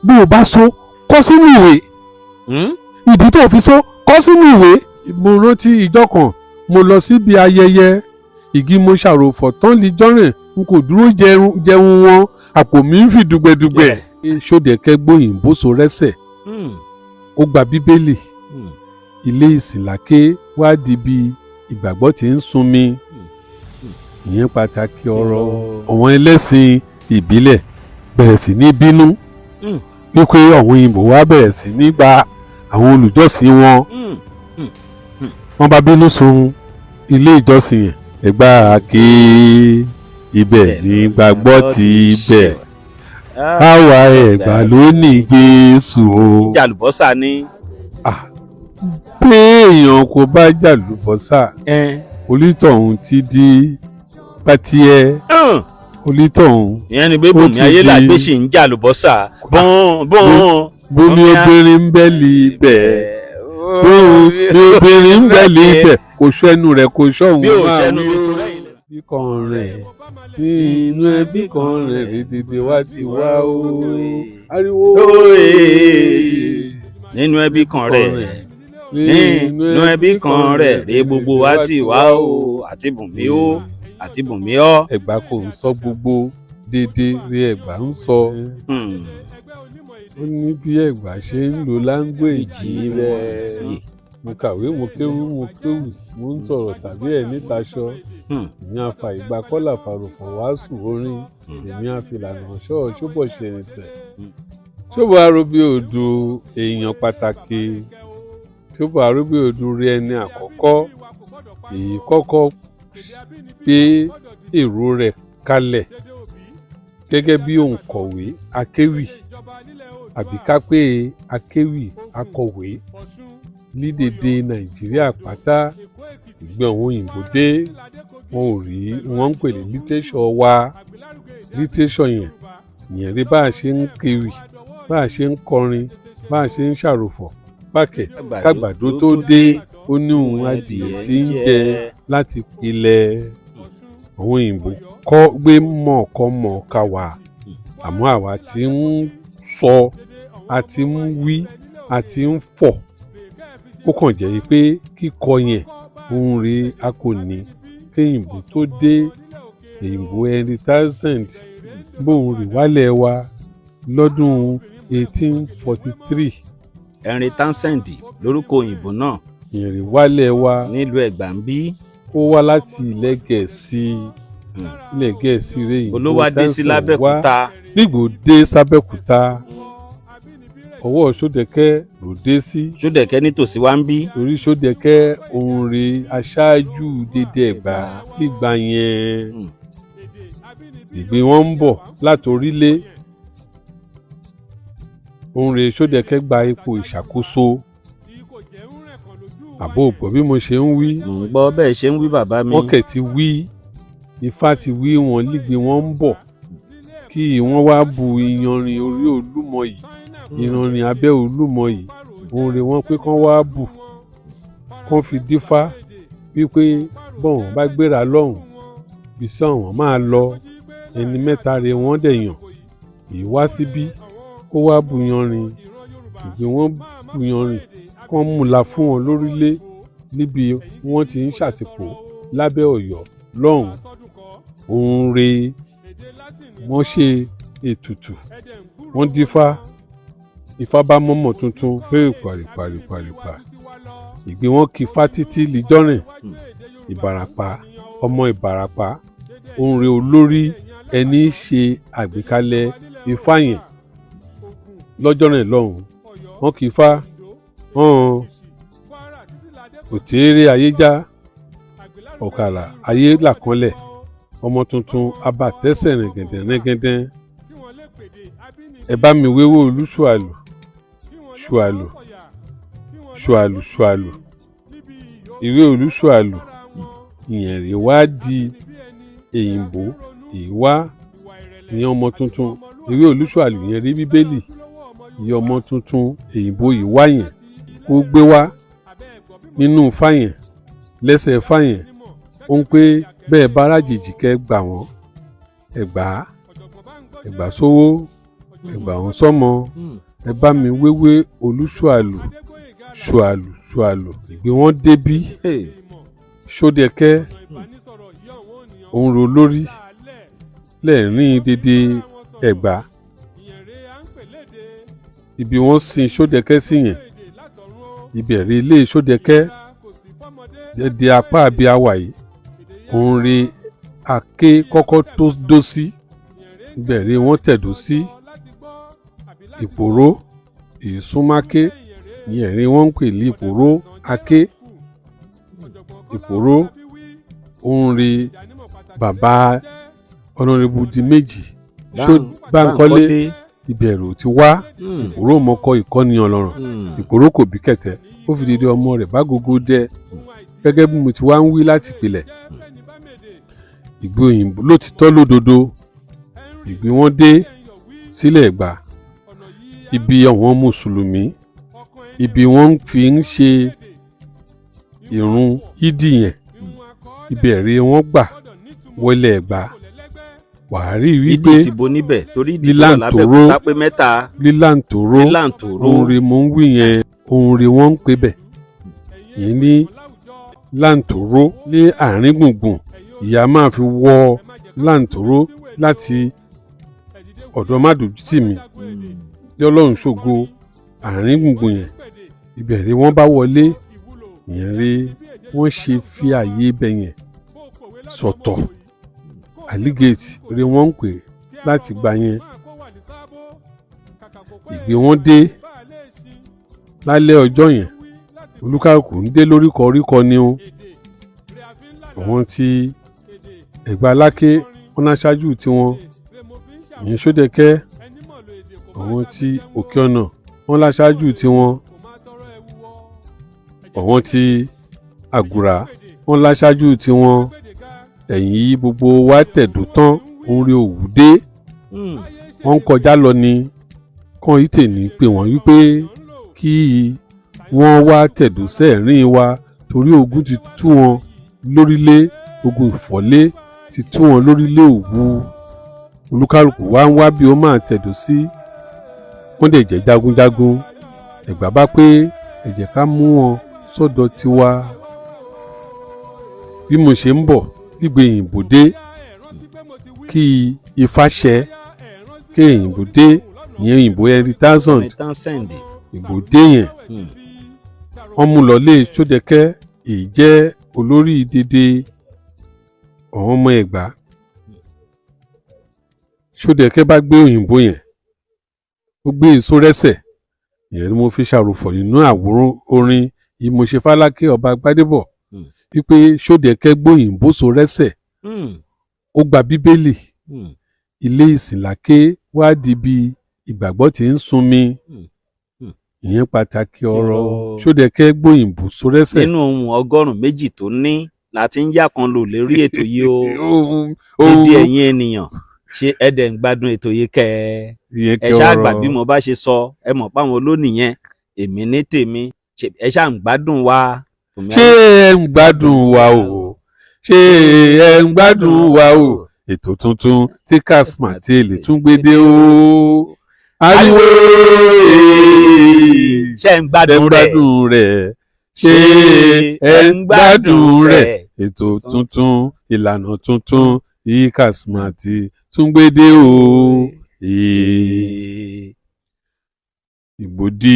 Bó o bá sọ, kọ sínú ìwé. Ìdí tó fi sọ, kọ sínú ìwé. Mo rántí ìjọ kan, mo lọ síbi ayẹyẹ igi, mo ṣàròfọ̀ tán lijọ́rìn, n kò dúró jẹun wọn, àpò mi ń fi dùgbẹ̀dùgbẹ̀. Ṣódẹ̀kẹ́ gbóyìnbó so rẹ́sẹ̀, ó gba Bíbélì, ilé ìsìnláké wá di bí ìgbàgbọ́ tí ń sunmi. Ìyẹn pàtàkì ọ̀rọ̀. Àwọn ẹlẹ́sìn ìbílẹ̀ bẹ̀rẹ̀ sí ní bínú wípé àwọn òyìnbó wá bẹ̀rẹ̀ sí ní gba àwọn olùjọ́sìn wọn. Wọ́n bá bínú sun ilé ìjọsìn yẹn. Ẹ̀gbá ké ibẹ̀ ní gbàgbọ́ ti bẹ̀, àwa Ẹ̀gbá ló ní Jésù o. Jàlùbọ́sà ni. Pé èèyàn kò bá jàlùbọ́sà, onítọ̀hún ti di pátíẹ́, onítọ̀hún. Ìyẹn ni pé Ó Bùnmi ti Ayélàgbé sì ń jàlùbọ́sà bọ́n bọ́n. Bómi obìnrin ń bẹ́ lì bẹ́ẹ̀, bómi obìnrin ń bẹ́ lì bẹ́ẹ̀, kò sẹ́nu rẹ̀, kò sọ̀hún. Bí ò máa sẹ́nu wí mi ó. tó rẹ́yìn. Ẹbí kan rẹ̀ nínú ẹbí kan rẹ̀ dídí wá ti wá o, ariwo. Nínú ẹbí kan rẹ̀, nínú ẹbí kan rẹ̀ rè gbogbo wa ti wá o, àti Bùnmi ó, àti Bùnmi ọ́. Ẹ̀gbá kò ń sọ gbogbo dédé rí, Ẹ̀gbá ń sọ. Ó ní bí Ẹ̀gbá ṣe ń lo language rẹ̀. Mo kàwé, mo kéwú, mo kéwì, mo ń sọ̀rọ̀ tàbí ẹ̀ nítaṣọ. Èmi àfà ìgbà kọ́là fàròfọ̀ wàásù orin, èmi àfìlànà ṣọ́ ṣóbọ̀ ṣèrìnsẹ̀ ṣóbọ̀ Arúbíòdù. Èèyàn pàtàkì Ṣóbọ̀ Arúbíòdù rí, ẹni àkọ́kọ́ èyí kọ́kọ́ gbé èrò rẹ̀ kalẹ̀ gẹ́gẹ́ bí òǹkọ̀wé akéwì, àbí ká pé akéwì akọ̀wé lídèdè Nàìjíríà pátá. Ìgbẹ́ àwọn òyìnbó dé, wọn ò rí wọn ń pè ní literature wa. Literature yẹn, ìyẹn rí bá a ṣe ń kéwì, bá a ṣe ń kọrin, bá a ṣe ń ṣàròfọ̀ bákẹ́. Kágbàdo tó dé, ó ní òun adìẹ tí ń jẹ láti pilẹ̀. Àwọn òyìnbó kọ́ gbé mọ̀ọ́kọ́-mọ̀ọ́ká wa, àmọ́ àwa tí ń sọ, a ti ń wí, a ti ń fọ̀. Ó kàn jẹ́ pé kíkọ yẹn òun rèé, a kò ní kéyìnbó tó dé. Òyìnbó Henry Townsend bóun rè wálẹ̀ wa lọ́dún 1843. Henry Townsend lórúkọ òyìnbó náà. Ìrìn wálẹ̀ wa. Nílùú Ẹ̀gbá ń bí. Ó wá láti ilẹ̀ Gẹ̀ẹ́sì, ilẹ̀ Gẹ̀ẹ́sì rẹ̀ òyìnbó Olówó adé sí Townsend wá. Lábẹ́òkúta. Nígbò dé sábẹ́òkúta, ọwọ́ Ṣódẹ̀kẹ́ ló dé sí. Ṣódẹ̀kẹ́ nítòsí wa ń bí. Torí Ṣódẹ̀kẹ́ òun rè aṣáájú dédé Ẹ̀gbá nígbà yẹn. Ìgbé wọn ń bọ̀ látorílé, òun rè Ṣódẹ̀kẹ́ gba ipò ìṣàkóso. Àbó gbọ́ bí mo ṣe ń wí? Mò ń gbọ́ bẹ́ẹ̀ ṣe ń wí, bàbá mi. Wọ́n kẹ̀ ti wí, Ifá ti wí wọn lígbe wọn ń bọ̀ kí wọ́n wá bu iyanrìn orí Olúmọ yìí, iyanrìn abẹ́ Olúmọ yìí. Òun rè wọ́n pé kán wá bù, kán fi dífá wípé bọ́n bá gbéra lọ́hùn bí sí àwọn máa lọ. Ẹni mẹ́ta rè wọ́n dẹ̀ yàn, èyí wá síbí kó wá bu yanrìn. Ìgbé wọn bu yanrìn, kán mú la fún wọn lórílẹ̀ níbi wọ́n ti ń ṣàtìpó lábẹ́ Ọ̀yọ́ lọ́hùn. Òun rè wọ́n ṣe ètùtù, wọ́n dífá, Ifá bá mọ́mọ́ tuntun pé pàrìpàrìpàrìpà. Ìgbé wọn kì fá títí lijọ́rìn Ìbàràpá, ọmọ Ìbàràpá, òun rè olórí ẹni ṣe àgbékalẹ̀ Ifá yẹn lọ́jọ́ rẹ̀ lọ́hùn. Wọ́n kì í fá hàn òtérè ayéjá ọ̀kàlà ayé làkànlẹ̀, ọmọ tuntun abatẹ́sẹ̀ rẹ̀gẹ̀dẹ̀ rẹ̀gẹ̀dẹ̀. Ẹ bá mi wéwó olúṣùàlù ṣùàlù ṣùàlù ṣùàlù, ìwé olúṣùàlù ìyẹn rè wá di èyìnbó èyí wá, ìyẹn ọmọ tuntun, ìwé olúṣùàlù yẹn rí Bíbélì, ìyẹn ọmọ tuntun èyìnbó yìí wá yẹn ó gbé wá nínú fáyẹn lẹ́sẹ̀ fáyẹn. Ó ń pé bẹ́ẹ̀ bá rájèjì kẹ́ gbà wọ́n, ẹ̀gbá ẹ̀gbá sówó. Ẹ̀gbà ń sọ́mọ. Ẹ bá mi wéwé olúṣùàlù ṣùàlù ṣùàlù. Ìgbé wọn débí. Ṣódẹkẹ́ òun ro lórí lẹ́ẹ̀rín dédé Ẹ̀gbá. Ibi wọ́n sin Ṣódẹkẹ́ sí yẹn, ibẹ̀ rí ilé Ṣódẹkẹ́ dédé apá àbí àwà yìí, òun rí àké kọ́kọ́ tó dó sí, ibẹ̀ rí wọ́n tẹ̀dó sí. Ìpòró ìsúnmáké ìyẹn rí wọ́n ń pè ní Ìpòró Aké. Ìpòró òun rí bàbá Ọ̀nàrẹ́bù di méjì Bánkọ́lé, ìbẹ̀rù ti wá. Ìpòró mọ́kọ ìkọ́ni ọlọ́run. Ìpòró kò bí kẹ̀tẹ́, ó fi dìde ọmọ rẹ̀ bá gógó dẹ. Gẹ́gẹ́ bí mo ti wá ń wí láti ìpìlẹ̀, ìgbé òyìnbó lótìtọ́ lódodo, ìgbé wọn dé sílẹ̀ Ẹ̀gbá, ibi àwọn mùsùlùmí, ibi wọ́n fi ń ṣe ìrun ìdí yẹn, ibẹ̀ rí wọ́n gbà wọlé Ẹ̀gbá. Wàá rí wípé ìdí ti bo níbẹ̀ torí ìdí tó wà lábẹ́òkúta pé mẹ́ta. Lílàntòró. Lílàntòró. Òun rí mò ń wí yẹn, òun rí wọ́n ń pè bẹ̀ yìí ní Láǹtòró ní àárín gbùngbùn. Ìyá máa fi wọ Láǹtòró láti ọ̀dọ̀ Mádójútìmí lọ́lọ́run ṣògo àárín gbùngbùn yẹn, ibẹ̀ rí wọ́n bá wọlé. Ìyẹn rí wọ́n ṣe fi àyè ibẹ̀ yẹn sọ̀tọ̀. Àlígéètì rí wọ́n ń pè láti gbà yẹn. Ìgbé wọn dé lálẹ́ ọjọ́ yẹn, olúkàlùkù ń dé lóríkọ oríkọ ni o. Àwọn tí Ẹ̀gbá Aláké wọn láṣáájú tiwọn, ìyẹn Ṣódẹkẹ́. Àwọn tí Òkè Ọ̀nà wọn láṣáájú tiwọn. Àwọn tí Àgùrà wọn láṣáájú tiwọn. Ẹ̀yìn yìí gbogbo wa tẹ̀dó tán, òun rí òwú dé. Wọ́n ń kọjá lọ ni kàn yìí tè ní pé wọ́n wípé kí wọ́n wá tẹ̀dó sẹ́ẹ̀rín wa, torí ogun ti tú wọn lórílé, ogun ìfọ́lé ti tú wọn lórílé Òwu. Olúkálùkù wá ń wá bí ó máa tẹ̀dó sí. Wọ́n dẹ̀ jẹ́ jagunjagun. Ẹ̀gbá bá pé ẹ jẹ́ ká mú wọn sọ́dọ̀ tiwa. Bí mo ṣe ń bọ̀ gbígbé òyìnbó dé kí ifá ṣẹ kí òyìnbó dé, ìyẹn òyìnbó Henry Townsend. Townsend. Ìbò dé yẹn, wọ́n mú lọ lé Ṣódẹkẹ́, èyí jẹ́ olórí dédé àwọn ọmọ Ẹ̀gbá. Ṣódẹkẹ́ bá gbé òyìnbó yẹn, ó gbé èso rẹ́sẹ̀. Ìyẹn ni mo fi ṣàròfọ̀ nínú àwòrán orin yìí mo ṣe fálákẹ́ ọba Gbádébọ̀ wípé Ṣódẹkẹ́ gbóyìnbó so rẹ́sẹ̀, ó gba Bíbélì, ilé ìsìnláké wá di bí ìgbàgbọ́ tí ń sunmi. Ìyẹn pàtàkì ọ̀rọ̀. Ṣódẹkẹ́ gbóyìnbó so rẹ́sẹ̀. Nínú ohun 102 tó ní láti ń yá kan lò lórí ètò yìí o. Ìdí ẹ̀yin ènìyàn, ṣé ẹ dẹ̀ ń gbádùn ètò yìí kẹ́ ẹ? Ẹ ṣáà gbà bí mo bá ṣe sọ, ẹ mọ̀ páwọn olónìyẹn, èmi ní tèmi, ẹ ṣáà ń gbádùn wa. Ṣé ẹ ń gbádùn wa o? Ṣé ẹ ń gbádùn wa o? Ètò tuntun tí Kasmart lè tún gbé dé o. Ariwo ṣé ẹ ń gbádùn rẹ̀? Ṣé ẹ ń gbádùn rẹ̀? Ètò tuntun, ìlànà tuntun tí Kasmart tún gbé dé o. Ìbòdì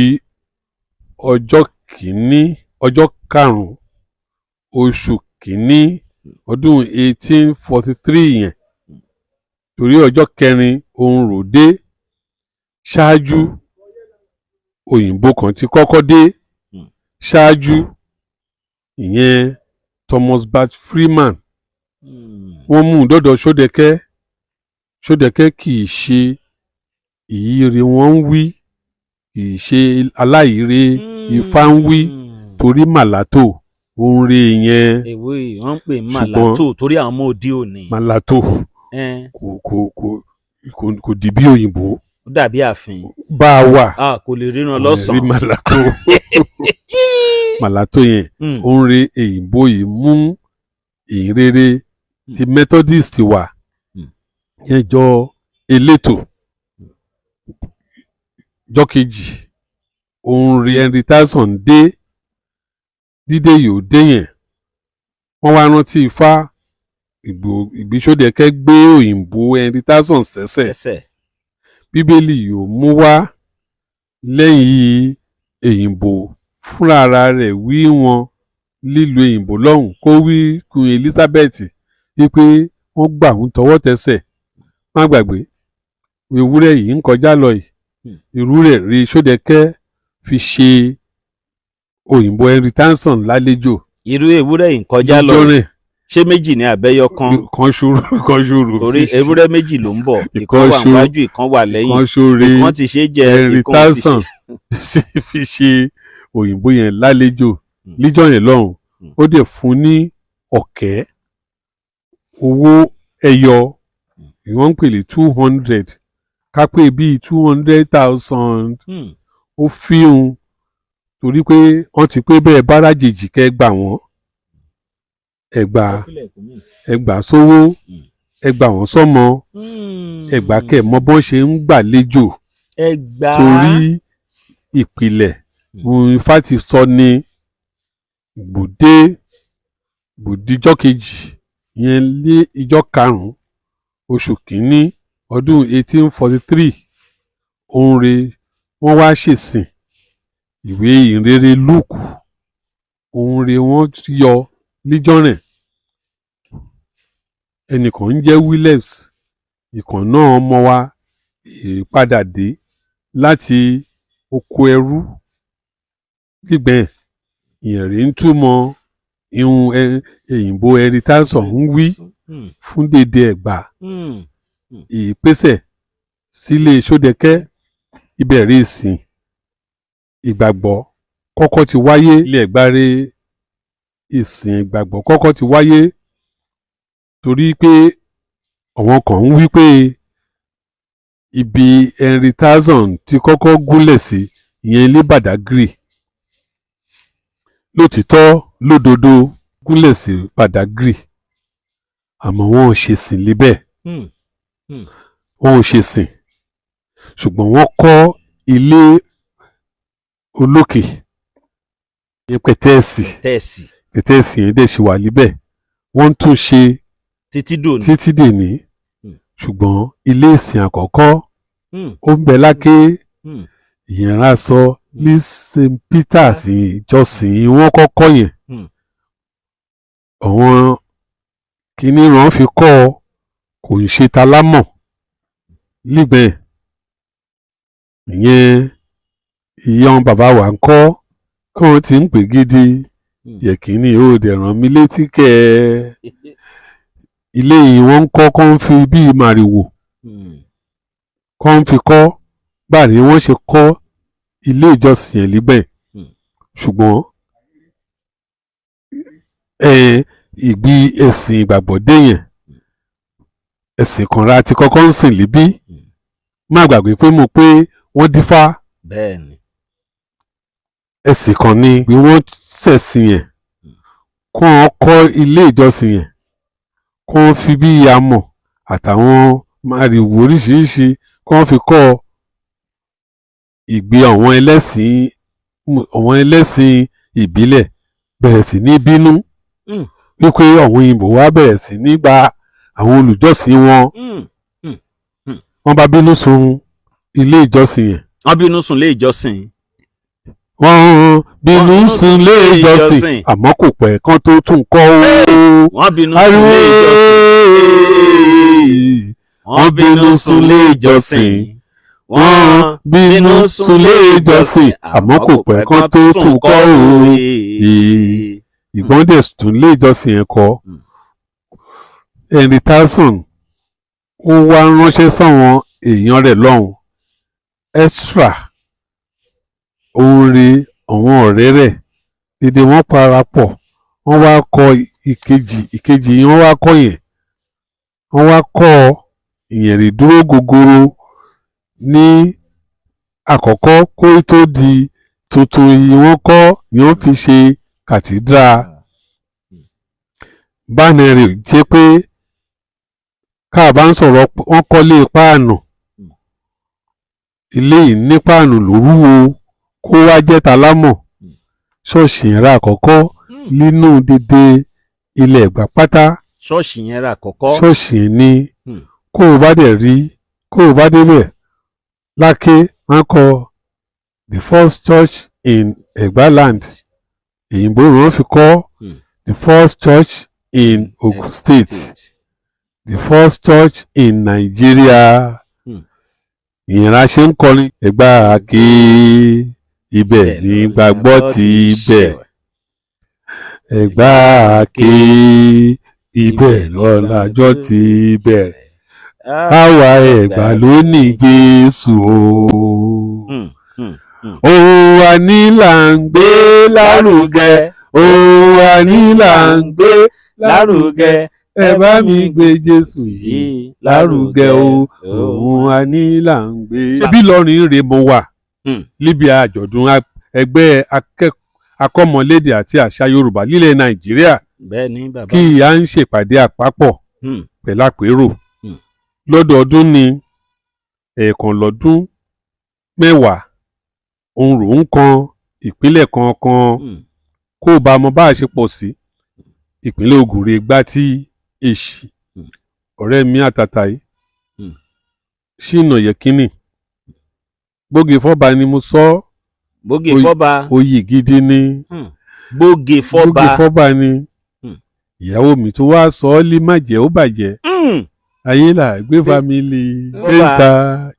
ọjọ́ kìíní, ọjọ́ karùn-ún oṣù kìíní ọdún 1843 yẹn, torí ọjọ́ kẹrin òun rò dé ṣáájú òyìnbó kan ti kọ́kọ́ dé ṣáájú, ìyẹn Thomas Bart Freeman. Wọ́n mú un dọ́dọ̀ Ṣódẹkẹ́. Ṣódẹkẹ́ kì í ṣe ìyíire wọ́n ń wí, kì í ṣe aláìire Ifá ń wí, torí màlátò òun rí yẹn. Èwe wọ́n ń pè màlátò torí àwọn ọmọ òde òní. Màlátò kò di bí òyìnbó. Ó dàbí ààfin. Bá a wà. Kò lè ríran lọ́sàn-án. Rí màlátò, màlátò yẹn òun rí èyìnbó yìí mú ìhìnrere ti Methodist wà yẹn jọ elétò. Jọ́ kejì òun rí Henry Townsend dé. Dídé yóò dé yẹn, wọ́n wá rántí Ifá Ìgbésódẹ̀kẹ́ gbé òyìnbó Henry Townsend sẹ́sẹ̀. Ẹsẹ̀. Bíbélì yóò mú wá lẹ́yìn èyìnbó fúnra rẹ̀ wí wọn lílo èyìnbó lọ́hùn kó wí Queen Elizabeth wípé wọ́n gbà ń tọwọ́ tẹsẹ̀. Má gbàgbé ewúrẹ́ yìí ń kọjá lọ yìí, irú rẹ̀ rí Sódẹ̀kẹ́ fi ṣe òyìnbó Henry Townsend lálejò. Irú ewúrẹ́ yìí ń kọjá lọ. Níjọ́ rẹ̀. Ṣé méjì ní abẹ́yọ kan? Kan ṣòro, kan ṣòro. Torí ewúrẹ́ méjì ló ń bọ̀, ìkan wà níwájú, ìkan wà lẹ́yìn. Kan ṣòro. Ìkan ti ṣe é jẹ, Henry ìkan ò ti ṣe. Townsend fi ṣe òyìnbó yẹn lálejò níjọ́ yẹn lọ́hùn. Ó dẹ̀ fún ní ọ̀kẹ́ owó ẹyọ ìwọ́n ń pè ní 200, kápẹ́ bíi 200,000. Ó fi hùn torí pé wọ́n ti pé bẹ́ẹ̀ báràjèjì kẹ́ gbà wọ́n, ẹ gbà, ẹ gbà sówó, ẹ gbà wọ́n sọ́mọ, ẹ gbà kẹ́ mọ bọ́n ṣe ń gbàlejò. Ẹ gbà á. Torí ìpìlẹ̀ ohun Ifá ti sọ ni gbòdé gbòdìjọ́ kejì yẹn lé ìjọ́ karùn-ún oṣù kínní ọdún 1843, òun re wọ́n wá ṣèsìn ìwé ìhìnrere Lúùkù, òun re wọ́n yọ níjọ́rìn. Ẹnìkan ń jẹ́ Williams, ìkan náà ọmọ wa padà dé láti oko ẹrú gbígbẹ́ ìyẹn ń túmọ̀ ihun èyìnbó Henry Townsend ń wí fún dédé Ẹ̀gbá. Ìpèsè sílé Sódẹ̀kẹ́ ìbẹ̀rẹ̀ ìsìn ìgbàgbọ́ kọ́kọ́ ti wáyé ilé Ẹ̀gbá rè. Ìsìn ìgbàgbọ́ kọ́kọ́ ti wáyé torí pé àwọn kan ń wí pé ibi Henry Townsend ti kọ́kọ́ gúnlẹ̀ sí ìyẹn ilé Badagry. Lótìítọ́ lódodo gúnlẹ̀ sí Badagry, àmọ́ wọn ò ṣèsìn níbẹ̀. Wọn ò ṣèsìn, ṣùgbọ́n wọ́n kọ́ ilé olókè ní pẹ̀tẹ́ẹ̀sì. Tẹ̀sí. Pẹ̀tẹ́ẹ̀sì yẹn dẹ̀ ṣì wà níbẹ̀, wọ́n ń tún ṣe títí dòní. Títí dèní. Ṣùgbọ́n ilé ìsìn àkọ́kọ́ ó ń bẹ láké. Ìyẹn ra sọ ní St Peters ìjọsìn wọn kọ́kọ́ yẹn. Àwọn kinní wọn fi kọ́ ọ, kò ń ṣe talámọ̀ níbẹ̀. Ìyẹn ìyẹn bàbá wa ń kọ́ kí wọ́n ti ń pè gidi. Yẹ̀kínní ó dẹ̀ rán mi létí kẹ́ ẹ ilé yìí wọ́n ń kọ́ kó ń fi bíi màrìwò kó ń fi kọ́ báyìí wọ́n ṣe kọ́ ilé ìjọsìn yẹn níbẹ̀. Ṣùgbọ́n ìgbì ẹ̀sìn ìgbàgbọ́ dé yẹn, ẹ̀sìn kanra ti kọ́kọ́ ń sìn líbí. Má gbàgbé pé mo pé wọ́n dífá. Bẹ́ẹ̀ni. Ẹ̀sìn kan ni bí wọ́n ṣẹ̀sìn yẹn, kó wọ́n kọ́ ilé ìjọsìn yẹn, kó wọ́n fi bí amọ̀ àtàwọn màrìwò oríṣiríṣi kó wọ́n fi kọ́ ìgbé. Àwọn ẹlẹ́sìn ìbílẹ̀ bẹ̀rẹ̀ sí ní bínú wípé àwọn òyìnbó wá bẹ̀rẹ̀ sí ní gba àwọn olùjọ́sìn wọn. Wọ́n bá bínú sun ilé ìjọsìn yẹn. Wọ́n bínú sùn lé ìjọsìn. Wọ́n bínú sun ilé ìjọsìn, àmọ́ kò pẹ́ kán tó tún kọ́ ó. Wọ́n bínú sùn lé ìjọsìn. Wọ́n bínú sun ilé ìjọsìn. Wọ́n bínú sun ilé ìjọsìn, àmọ́ kò pẹ́ kán tó tún kọ́ ó. Ìgbọ́n dẹ̀ tún ilé ìjọsìn yẹn kọ́. Henry Townsend ó wá ránṣẹ́ sáwọn èèyàn rẹ̀ lọ́hùn extra òun rí àwọn ọ̀rẹ́ rẹ̀ dédé wọ́n parapọ̀, wọ́n wá kọ́ ìkejì ìkejì yẹn, wọ́n wá kọ́ yẹn, wọ́n wá kọ́ ìyẹn rí dúró gogoro ní àkọ́kọ́ kó tó di tuntun yìí wọ́n kọ́ ni wọ́n fi ṣe cathedral. Báni rẹ̀ jẹ́ pé ká bá ń sọ̀rọ̀ wọ́n kọ́lé páànù. Ilé yìí ní páànù lórúwo kó wá jẹ́ talámọ̀. Ṣọ́ọ̀ṣì yẹn rà àkọ́kọ́ nínú dédé ilẹ̀ Ẹ̀gbá pátá. Ṣọ́ọ̀ṣì yẹn rà kọ́kọ́. Ṣọ́ọ̀ṣì yẹn ní kó o bá dẹ̀ rí, kó o bá débẹ̀ láké, wọ́n kọ "The first church in Ẹ̀gbá land". Òyìnbó ni wọ́n fi kọ́. The first church in Ogun State, the first church in Nigeria. Ìyẹn la ṣe ń kọrin Ẹ̀gbá Àké, ibẹ̀ ní gbàgbọ́ ti bẹ̀. Ẹ̀gbá Àké, ibẹ̀ lọ́làjọ́ ti bẹ̀rẹ̀. Àwa Ẹ̀gbá ló ní Jésù o. Ohun wa ní là ń gbé lárugẹ, ohun wa ní là ń gbé lárugẹ. Ẹ bá mi gbé Jésù yìí lárugẹ o, ohun wa ní là ń gbé. Ṣebí Ìlọrin rèé mo wà níbi àjọ̀dún ẹgbẹ́ akọ́mọlédè àti àṣà Yorùbá nílẹ̀ Nàìjíríà Bẹ́ẹ̀ ni, bàbá. kí à ń ṣèpàdé àpapọ̀ pẹ̀lú àpérò lọ́dọọdún ní ẹ̀ẹ̀kan lọ́dún 10, òun rò ń kan ìpínlẹ̀ kọ̀ọ̀kan. Kó o bá mọ bá a ṣe pọ̀ sí, ìpínlẹ̀ Ògùn rè gbá tí èsì ọ̀rẹ́ mi àtàtà yìí Ṣínà Yẹkínì gbógi fọ́ba ni mo sọ. Gbógi fọ́ba. Oyè gidi ni. Gbógi fọ́ba. Gbógi fọ́ba ni. Ìyàwó mi tó wá sọ ọ́ lé má jẹ́ ó bàjẹ́. Ayé là gbé family Fọ́ba. kéńtà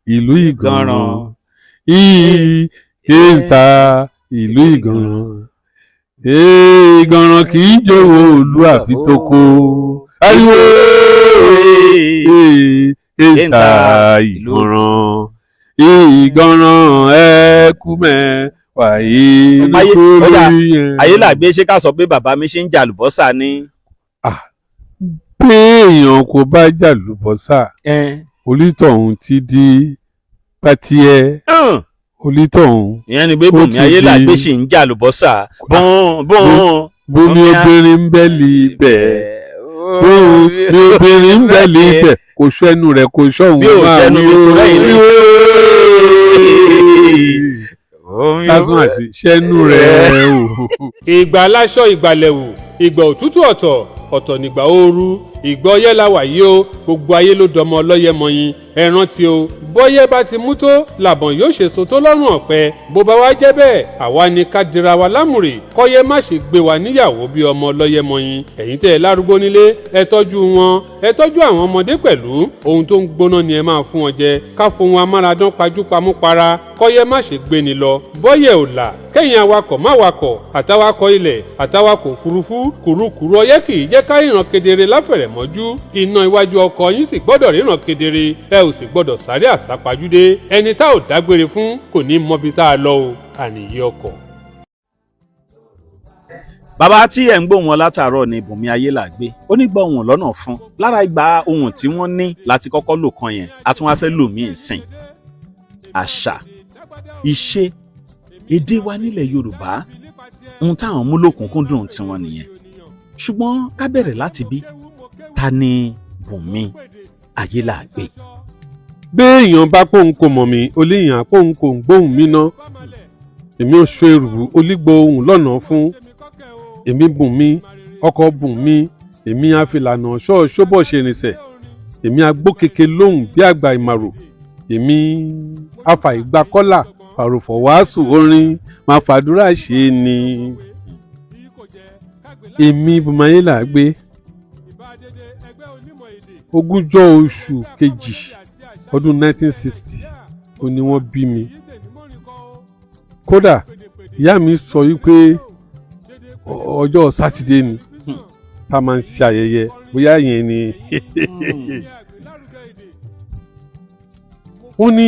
ìlú Ìgànràn ìyí kéńtà ìlú Ìgànràn. Ìgànràn kì í jòwó olú àfi tó kó ariwo. Kéńtà Ìgànràn, Ìgànràn ẹkú mẹ́ wàyí. Ó dà, Ayélàgbé, ṣé ká sọ pé bàbá mi ṣe ń jà àlùbọ́sà ni? Béèyàn kò bá jàlùbọ́sà, onítọ̀hún ti di pátíẹ́ onítọ̀hún. Ìyẹn ni pé Ó Bùnmi ti Ayélàgbé di- ṣì ń jà àlùbọ́sà bọ́n bọ́n. Bómi obìnrin ń bẹ́ lì bẹ́ẹ̀, bómi obìnrin ń bẹ́ lì bẹ́ẹ̀, kò sẹ́nu rẹ̀ kò sọ̀hún. Bí ò sẹ́nu mi tó lẹ́yìn rí. Lásán àti sẹ́nu rẹ̀ o. Ìgbà aláṣọ ìgbàlẹ̀wù, ìgbà òtútù ọ̀tọ̀ ọ̀tọ̀, nígbà ooru, ìgbà ọyẹ́ la wà yìí o. Gbogbo ayé ló dọmọ ọlọ́yẹ mọyin. Ẹ rántí o, bọ́yẹ́ bá ti mú tó làbọ̀n yóò ṣe so tó lọ́rùn ọ̀pẹ. Bó bá wá jẹ́ bẹ́ẹ̀, àwa ni ká dira wa lámùrè kọ́yẹ́ má ṣe gbé wa níyàwó bí ọmọ ọlọ́yẹ mọyin. Ẹ̀yin tẹ́ ẹ lárúgbó nílé, ẹ tọ́jú wọn, ẹ tọ́jú àwọn ọmọdé pẹ̀lú. Ohun tó ń gbóná ni ẹ máa fún wọn jẹ, ká fohun amáradán pajúpamúpara kọ́yẹ́ má ṣe gbé ni lọ. Bọ́yẹ̀ ò là kẹ́yìn awakọ̀ má wakọ̀, àtàwakọ̀ ilẹ̀, àtàwakọ̀ òfurufú, kùrukùru ọyẹ́ kì í jẹ́ ká ríran kedere láfẹ̀rẹ̀mọ́jú. Iná iwájú ọkọ̀ yín sì gbọ́dọ̀ ríran kedere, ẹ ò sì gbọ́dọ̀ sáré àsápajúdé. Ẹni tá ò dágbére fún kò ní mọbi tá a lọ o. Àníyé ọkọ̀. Bàbá tí ẹ̀ ń gbóhùn wọn látàárọ̀ ni Bùnmi Ayélàgbé. Ó ní gbọ́ ohùn lọ́nà fún lára ìgbà ohùn tí wọ́n ní láti kọ́kọ́ lò kan yẹn, a tún wá fẹ́ lò míì sìn. Àṣà, ìṣe, èdè wa nílẹ̀ Yorùbá, ohun táwọn mú lókùnkúndùn tiwọn nìyẹn. Ṣùgbọ́n ká bẹ̀rẹ̀ láti bí ta ni Bùnmi Ayélàgbé? Béèyàn bá pòun kò mọ̀ mí, oléyàn pòun kò ń gbóhùn mi ná. Èmi ò ṣe èrùbù olígbò ohùn lọ́nà fún. Èmi Bùnmi, ọkọ Bùnmi, èmi àfìlànà ṣọ́ọ̀ṣọ́bọ̀ ṣe rìnsẹ̀, èmi agbókeke lóhùn bí àgbà ìmàrò, èmi afàìgbàkọ́là fàròfọ̀ wàásù orin máa fàdúrà ṣe ni. Èmi Bùnmi Ayélàgbé, 20 oṣù kejì ọdún 1960 ó ní wọ́n bí mi. Kódà ìyá mi sọ wípé ọjọ́ Sátidé ni tá a máa ń ṣe ayẹyẹ, bóyá yẹn ni wọ́n ní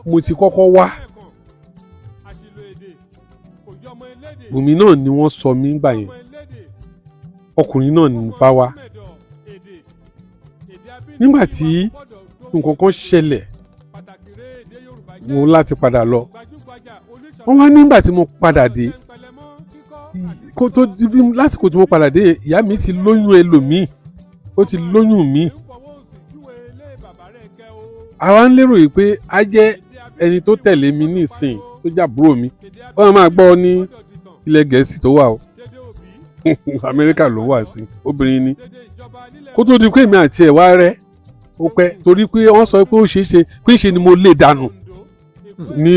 mo ti kọ́kọ́ wá. Bùnmi náà ni wọ́n sọ mí gbà yẹn, ọkùnrin náà ni mo bá wá. Nígbà tí nǹkan kan ṣẹlẹ̀, mo láti padà lọ. Wọ́n wá nígbà tí mo padà dé, kó tó di bí lásìkò tí mo padà dé, ìyá mi ti lóyún ẹlòmíì, ó ti lóyún mi. Àwa ń lérò yìí pé a jẹ́ Ẹni tó tẹ̀lé mi nísìn tó jàbúrò mi, ó máa gbọ́ ní ilẹ̀ Gẹ̀ẹ́sì tó wà o, Amẹ́ríkà ló wà sí, obìnrin ni. Kó tó di pé èmi àti ẹ̀ wá rẹ́, ó pẹ́, torí pé wọ́n sọ pé ó ṣeé ṣe pé ṣe ni mo lè dànù ní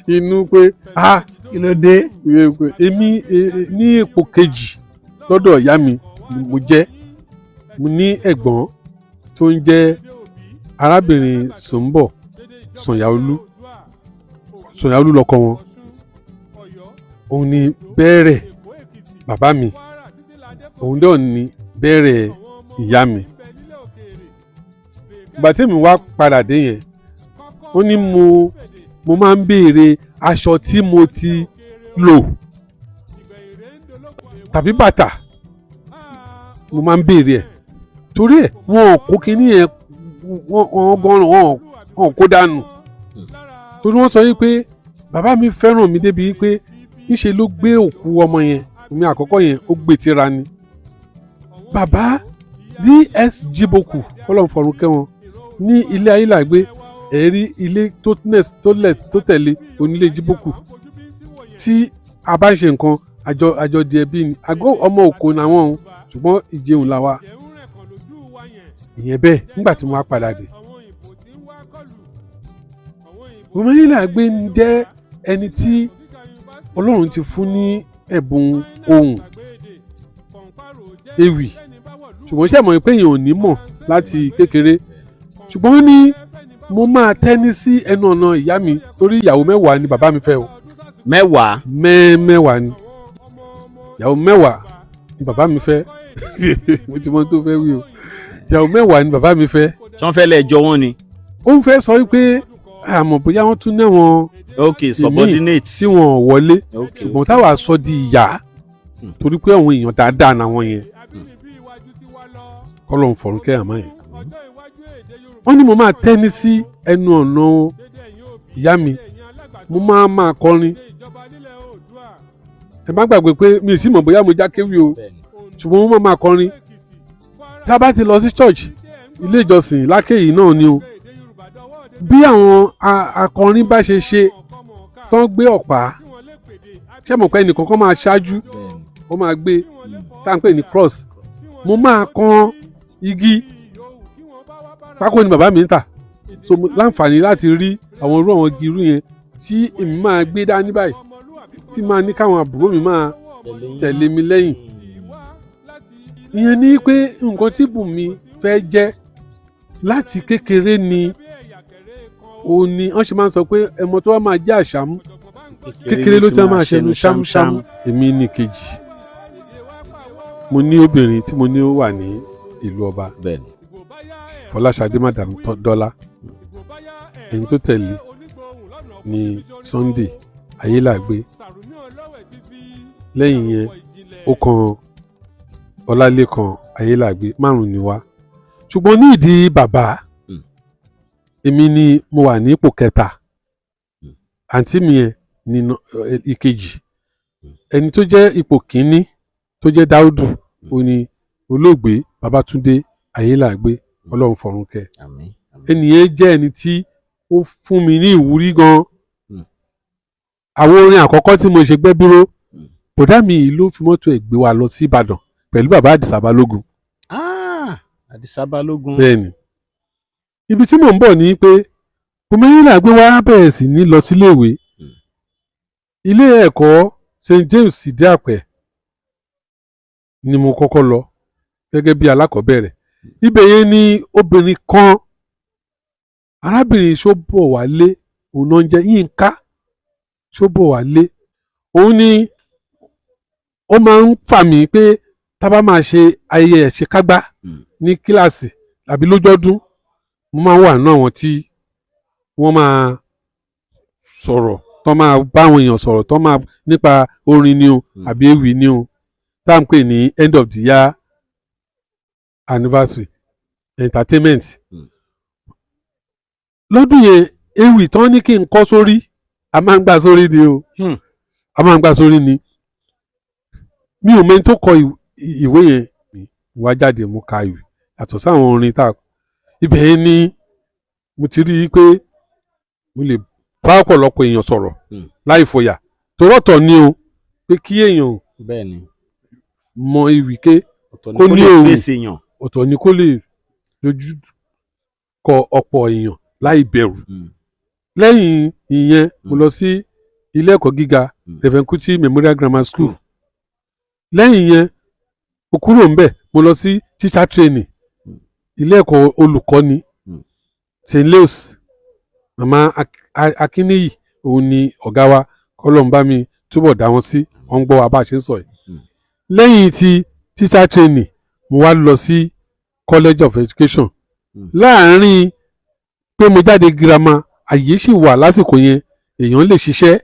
inú pé ah, Kí ló dé? Èmi ní ipò kejì lọ́dọ̀ ìyá mi ni mo jẹ́. Mo ní ẹ̀gbọ́n tó ń jẹ́ arábìnrin Sùnbọ̀ Sànyàolú. Sànyàolú lọ́kọ wọn. Òun ni bẹ̀rẹ̀ bàbá mi, òun náà ni bẹ̀rẹ̀ ìyá mi. Ìgbà tí èmi wá padà dé yẹn, ó ní mo máa ń béèrè aṣọ tí mo ti lò tàbí bàtà, mo máa ń béèrè ẹ̀, torí ẹ̀ wọn ò kó kinní yẹn, wọn gan wọn ò kó dànù, torí wọ́n sọ yìí pé bàbá mi fẹ́ràn mi débi pé níṣe ló gbé òkú ọmọ yẹn mi àkọ́kọ́ yẹn, ó gbé tira ni. Bàbá DS Jiboku, Ọlọ́run fọ̀run kẹ́ wọn, ní ilé ayélàgbé, ẹ̀rí ilé tó tó tẹ̀lé onílé Jiboku. Tí a bá ń ṣe nǹkan àjọ di ẹbí ni, àgọ́ ọmọ òkò làwọn o, ṣùgbọ́n ìjẹun làwa ìyẹn bẹ́ẹ̀. Nígbà tí mo wá padà dé, Bùnmi Ayélàgbé ń jẹ́ ẹni tí Ọlọ́run ti fún ní ẹ̀bùn ohùn ewì, ṣùgbọ́n ṣe mọ̀ pé èèyàn ò ní mọ̀ láti kékeré. Ṣùgbọ́n ó ní mo máa tẹ́ni sí ẹnu ọ̀nà ìyá mi, torí ìyàwó 10 ni bàbá mi fẹ́ o. 10? 10 ni, ìyàwó 10 ni bàbá mi fẹ́. Mo ti mọ tó fẹ́ wí o. Ìyàwó 10 ni bàbá mi fẹ́. Tí wọ́n fẹ́ lẹ̀ jọ wọ́n ni? Ó ń fẹ́ sọ wípé àmọ́ bóyá wọ́n tún ní àwọn Ok, subordinate. tí wọ́n wọlé, ṣùgbọ́n táwa sọ di ìyá, torí pé àwọn èèyàn dáadáa làwọn yẹn, kọ́lọ̀ ń fọ̀rún kẹ́ àmọ́ yẹn. Wọ́n ní mo máa tẹ́ni sí ẹnu ọ̀nà ìyá mi, mo máa kọrin. Ẹ má gbàgbé pé mi ì sì mọ̀ bóyá mo já kéwì o, ṣùgbọ́n mo máa kọrin. Tá a bá ti lọ sí church, ilé ìjọsìn lákèyí náà ni o, bí àwọn akọrin bá ṣe ṣe tán gbé ọ̀pá, ṣé mọ̀ pé ẹnìkan kan máa ṣáájú, ó máa gbé tá à ń pè ní cross, mo máa kan igi pákó ni bàbá mi ń tà, so mo láǹfààní láti rí àwọn irú àwọn igi irú yẹn tí èmi máa gbé dání báyìí, tí máa ní káwọn àbúrò mi máa tẹ̀lé mi lẹ́yìn. Ìyẹn ni pé nǹkan tí Bùnmi fẹ́ jẹ́ láti kékeré ni òun ni wọ́n ṣe máa ń sọ pé ẹmọ tó wá máa jẹ́ àṣàmú, kékeré ló ti máa ṣẹnu ṣámúṣámú. Èmi ní kejì. Mo ní obìnrin tí mo ní ó wà ní ìlú ọba, Fọláṣadé Madam Dọ́là. Ẹni tó tẹ̀lé ní Sunday Ayélàgbé. Lẹ́yìn yẹn, ó kan Ọlálékan Ayélàgbé. 5 ni wá, ṣùgbọ́n ní ìdí bàbá, èmi ni mo wà ní ipò kẹta. Àǹtí mi yẹn ní ìkejì. Ẹni tó jẹ́ ipò kínní tó jẹ́ Dáúdù, ó ní olóògbé Babátúndé Ayélàgbé, Ọlọ́run fọ̀run kẹ́. Ẹni yẹn jẹ́ ẹni tí ó fún mi ní ìwúrí gan. Àwọn orin àkọ́kọ́ tí mo ṣe gbẹ́bíró, bọ̀dá mi yìí ló fi mọ́tò ẹ̀ gbé wa lọ sí Ìbàdàn pẹ̀lú bàbá Àdìsá Balógun. Àdìsá Balógun. Bẹ́ẹ̀ni. Ibi tí mò ń bọ̀ ni pé Bùnmi Ayélàgbé wá bẹ̀rẹ̀ sí ní lọ síléèwé. Ilé ẹ̀kọ́ St James Ìdí-Àpẹ́ ni mo kọ́kọ́ lọ gẹ́gẹ́ bí alákọ̀ọ́bẹ̀rẹ̀. Ibẹ̀ yẹn ni obìnrin kan, arábìnrin Ṣóbọ̀wálé, òun náà ń jẹ́ Yínká Ṣóbọ̀wálé. Òun ni ó máa ń fà mí pé tá a bá máa ṣe ayẹyẹ ìṣekágbá ní kíláàsì àbí lójọ́dún, mo máa ń wà nínú àwọn tí wọ́n máa sọ̀rọ̀, tó máa bá àwọn èèyàn sọ̀rọ̀, tó máa nípa orin ni o àbí ewì ni o, tá à ń pè ní end of the year anniversary entertainment. Lọ́dún yẹn, ewì tán ní kí n kọ́ sórí, a máa ń gbà sórí ni o, a máa ń gbà sórí ni. Mi ò mẹ́ni tó kọ ìwé yẹn wá jáde, mo ka ìwé yàtọ̀ sáwọn orin tá a. Ibẹ̀ yẹn ni mo ti rí i pé Mo lè bá ọ̀pọ̀lọpọ̀ èèyàn sọ̀rọ̀ láì fòyà, torọ́tọ̀ ni o, pé kí èèyàn mọ ewì ké Ọ̀tọ̀ ni kó kó ní lè òun. fèsì èèyàn. Ọ̀tọ̀ ni kó lè dojú kọ ọ̀pọ̀ èèyàn láì bẹ̀rù. Lẹ́yìn ìyẹn, mo lọ sí ilé ẹ̀kọ́ gíga, Reverend Kuti Memorial Grammar School. Lẹ́yìn ìyẹn, mo kúrò ńbẹ̀, mo lọ sí teacher training, ilé ẹ̀kọ́ olùkọ́ni, St. Louis. Màmá Akínníyì, òun ni ọ̀gá wa, kọ́lọ́n bá mi túbọ̀ dá wọn sí, wọ́n ń gbọ́ wa bá a ṣe ń sọ yìí. Lẹ́yìn ti teacher training, mo wá lọ sí College of Education. Láàárín pé mo jáde girama, àyè sì wà lásìkò yẹn, èèyàn lè ṣiṣẹ́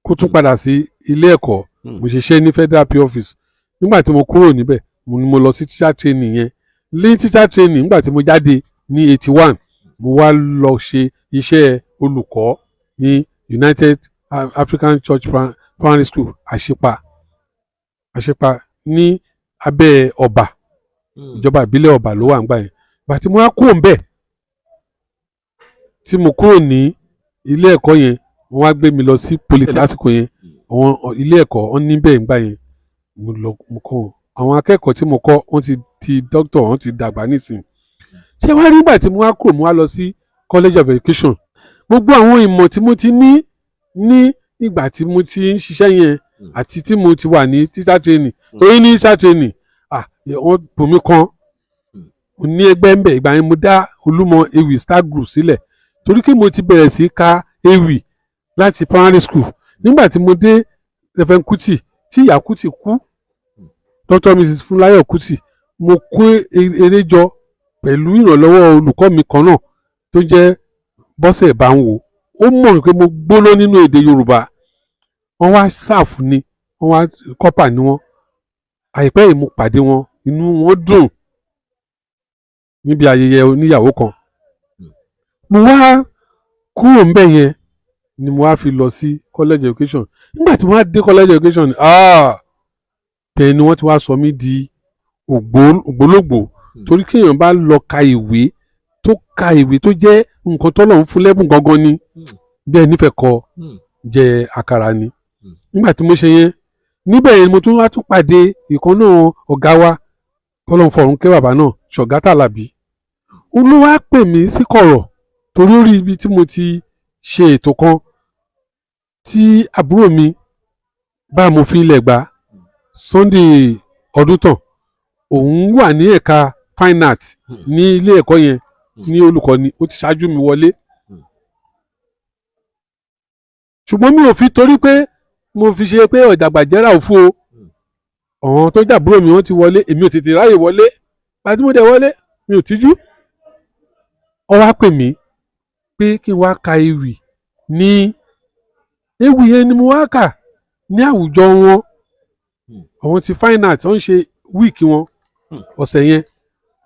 kó tún padà sí ilé ẹ̀kọ́. Mo ṣiṣẹ́ ní Federal Pay Office. Nígbà tí mo kúrò níbẹ̀, mo ní mo lọ sí teacher training yẹn. Ní teacher training, nígbà tí mo jáde ní 81, mo wá lọ ṣe iṣẹ́ olùkọ́ ní United African Church Primary School, Àṣìpa, Àṣìpa ní abẹ́ Ọ̀bà, ìjọba ìbílẹ̀ Ọ̀bà ló wà nígbà yẹn. Ìgbà tí mo wá kúrò ńbẹ̀, tí mo kúrò ní ilé ẹ̀kọ́ yẹn, wọ́n wá gbé mi lọ sí poly. Lásìkò yẹn, àwọn ilé ẹ̀kọ́ wọ́n níbẹ̀ nígbà yẹn. Mo lọ, mo kọ́ wọn. Àwọn akẹ́kọ̀ọ́ tí mo kọ́, wọ́n ti di doctor, wọ́n ti dàgbà nísìnyí. Ṣé wàá rí, ìgbà tí mo wá kúrò, mo wá lọ sí College of Education. Gbogbo àwọn ìmọ̀ tí mo ti ní ní ìgbà tí mo ti ń ṣiṣẹ́ yẹn àti tí mo ti wà ní teacher training, torí ní teacher training, ah, wọ́n bùnmi kan, mo ní ẹgbẹ́ ń bẹ̀. Ìgbà yẹn, mo dá Olúmọ Ewì Star Group sílẹ̀, torí kí mo ti bẹ̀rẹ̀ sí ka ewì láti primary school. Nígbà tí mo dé Reverend Kuti, tí ìyá Kuti kú, Dr. Mrs. Fúnláyọ̀ Kuti, mo kó eré jọ pẹ̀lú ìrànlọ́wọ́ olùkọ́ mi kan náà tó jẹ́ Bọ́sẹ̀ Báńwò. Ó mọ̀ pé mo gbóná nínú èdè Yorùbá. Wọ́n wá sáàfù ni, wọ́n wá corper ni wọ́n. Àìpẹ́ yìí, mo pàdé wọn, inú wọn dùn níbi ayẹyẹ oníyàwó kan. Mo wá kúrò ńbẹ̀ yẹn ni mo wá fi lọ sí college education. Nígbà tí mo wá dé college education, ah, tẹ̀ ni wọ́n ti wá sọ mí di ògbólógbò, torí kéèyàn bá lọ ka ìwé, tó ka ìwé, tó jẹ́ nǹkan tọ́lọ́run fún lẹ́bùn gangan ni, bí ẹni fẹ́ kọ jẹ àkàrà ni. Nígbà tí mo ṣe yẹn níbẹ̀ yẹn, mo tún wá tún pàdé ìkan náà, ọ̀gá wa, kọ́lọ́run fọ̀run kẹ́ bàbá náà, Ṣọ̀gá Tàlàbí. Òun ló wá pè mí sí kọ̀rọ̀, torí ó rí ibi tí mo ti ṣe ètò kan tí àbúrò mi bá mo fi ilẹ̀ gbà, Sunday Ọdúntàn. Òun wà ní ẹ̀ka fine art ní ilé ẹ̀kọ́ yẹn, ní olùkọ́ni. Ó ti ṣáájú mi wọlé, ṣùgbọ́n mi ò fi torí pé mo fi ṣe pé ọ̀dàgbàjẹ́ra òfu o. Àwọn tó jàbúrò mi, wọ́n ti wọlé, èmi ò tètè ráyè wọlé. Pàtí mo dẹ̀ wọlé, mi ò tíjú. Ó wá pè mí pé kí n wá ka ewì. Ní ewì yẹn ni mo wá kà ní àwùjọ wọn, àwọn ti fine art, wọ́n ń ṣe week wọn ọ̀sẹ̀ yẹn.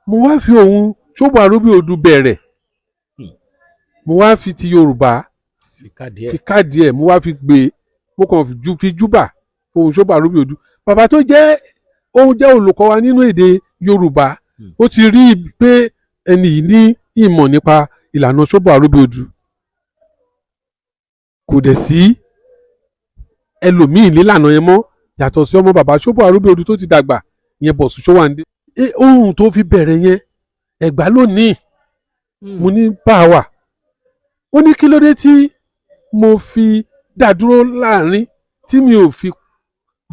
Mo wá fi òun Ṣóbọ̀ Àròbí Odù bẹ̀rẹ̀. Mo wá fi ti Yorùbá fi káàdì ẹ̀. Fi káàdì ẹ̀, mo wá fi gbé, mo kàn ju fi júbà ohun Ṣóbọ̀ Àròbí Odù. Bàbá tó jẹ́ òun jẹ́ olùkọ́ wa nínú èdè Yorùbá, ó ti rí i pé ẹni yìí ní ìmọ̀ nípa ìlànà Ṣóbọ̀ Àròbí Odù. Kò dẹ̀ sí ẹlòmíì nílànà yẹn mọ́ yàtọ̀ sí ọmọ bàbá Ṣóbọ̀ Àròbí Odù tó ti dàgbà yẹn, Bọ̀sùn Ṣówàndé. Ohun tó fi bẹ̀rẹ̀ yẹn, Ẹ̀gbá lónìí, mo ní bá a wà. Ó ní kí ló dé tí mo fi dá dúró láàrin, tí mi ò fi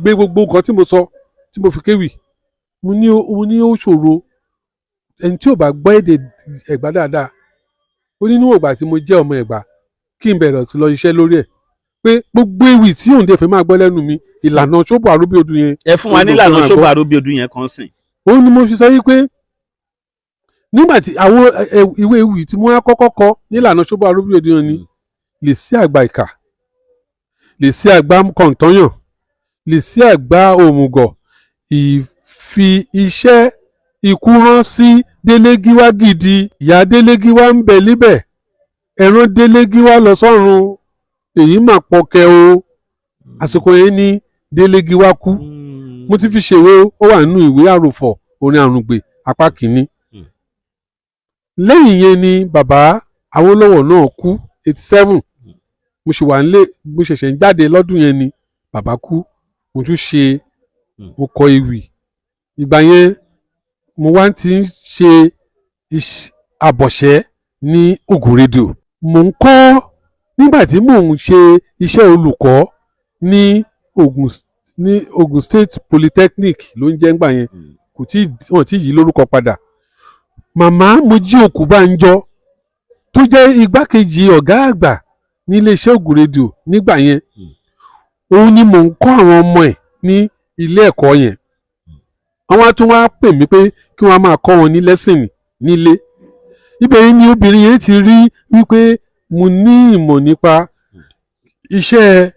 gbé gbogbo nǹkan tí mo sọ, tí mo fi kéwì. Mo ní ó ṣòro ẹni tí ò bá gbọ́ èdè Ẹ̀gbá dáadáa. Ó ní níwọ̀n ìgbà tí mo jẹ́ ọmọ Ẹ̀gbá, kí n bẹ̀rẹ̀ sí lọ iṣẹ́ lórí ẹ̀, pé gbogbo ewì tí òǹdè fẹ́ máa gbọ́ lẹ́nu mi, ìlànà Ṣóbọ̀ Àròbí Odù yẹn. Ẹ fún wa Odù nílànà fún wa Ṣóbọ̀ gbọ́. Àròbí Odù yẹn kan sìn. Òun ni mo fi sọ wípé nígbà tí àwọn ìwé ewì tí mo wá kọ́kọ́ kọ nílànà Ṣóbọ̀ Àròbí Odù yẹn ni: lè sí àgbà ìkà, lè sí àgbà kọ̀ǹtọ́yàn, lè sí àgbà òmùgọ̀, ìfi iṣẹ́ ikú rán sí Délégíwá gidi, ìyá Délégíwá ń bẹ níbẹ̀, ẹ̀rán Délégíwá lọ sọ́run, èyí mà pọ̀kẹ́ o. Àsìkò yẹn ni Délégíwá kú. Mo ti fi ṣèwé, ó wà nínú ìwé àròfọ̀ orin àrùngbè apá kìíní. Lẹ́yìn yẹn ni bàbá Awólọ́wọ̀ náà kú, 87. Mo ṣì wà nílé, mo ṣẹ̀ṣẹ̀ ń jáde lọ́dún yẹn ni bàbá kú. Mo tún ṣe, mo kọ ewì. Ìgbà yẹn mo wá ti ń ṣe àbọ̀ṣẹ́ ní Ògùn rédíò. Mò ń kọ́ nígbà tí mò ń ṣe iṣẹ́ olùkọ́ ní Ògùn State Polytechnic ló ń jẹ́ ńgbà yẹn. Kò tí wọ́n ti yí lórúkọ padà. Màmá Mojí Òkúbánjọ tó jẹ́ igbákejì ọ̀gá àgbà ní iléeṣẹ́ Ògùn rédíò nígbà yẹn, òun ni mò ń kọ́ àwọn ọmọ ẹ̀ ní ilé ẹ̀kọ́ yẹn. Àwọn á tún wá pè mí pé kí wọ́n máa kọ́ wọn ní lẹ́sìn nílé. Ibẹ̀ yẹn ni obìnrin yẹn ti rí wípé mo ní ìmọ̀ nípa iṣẹ́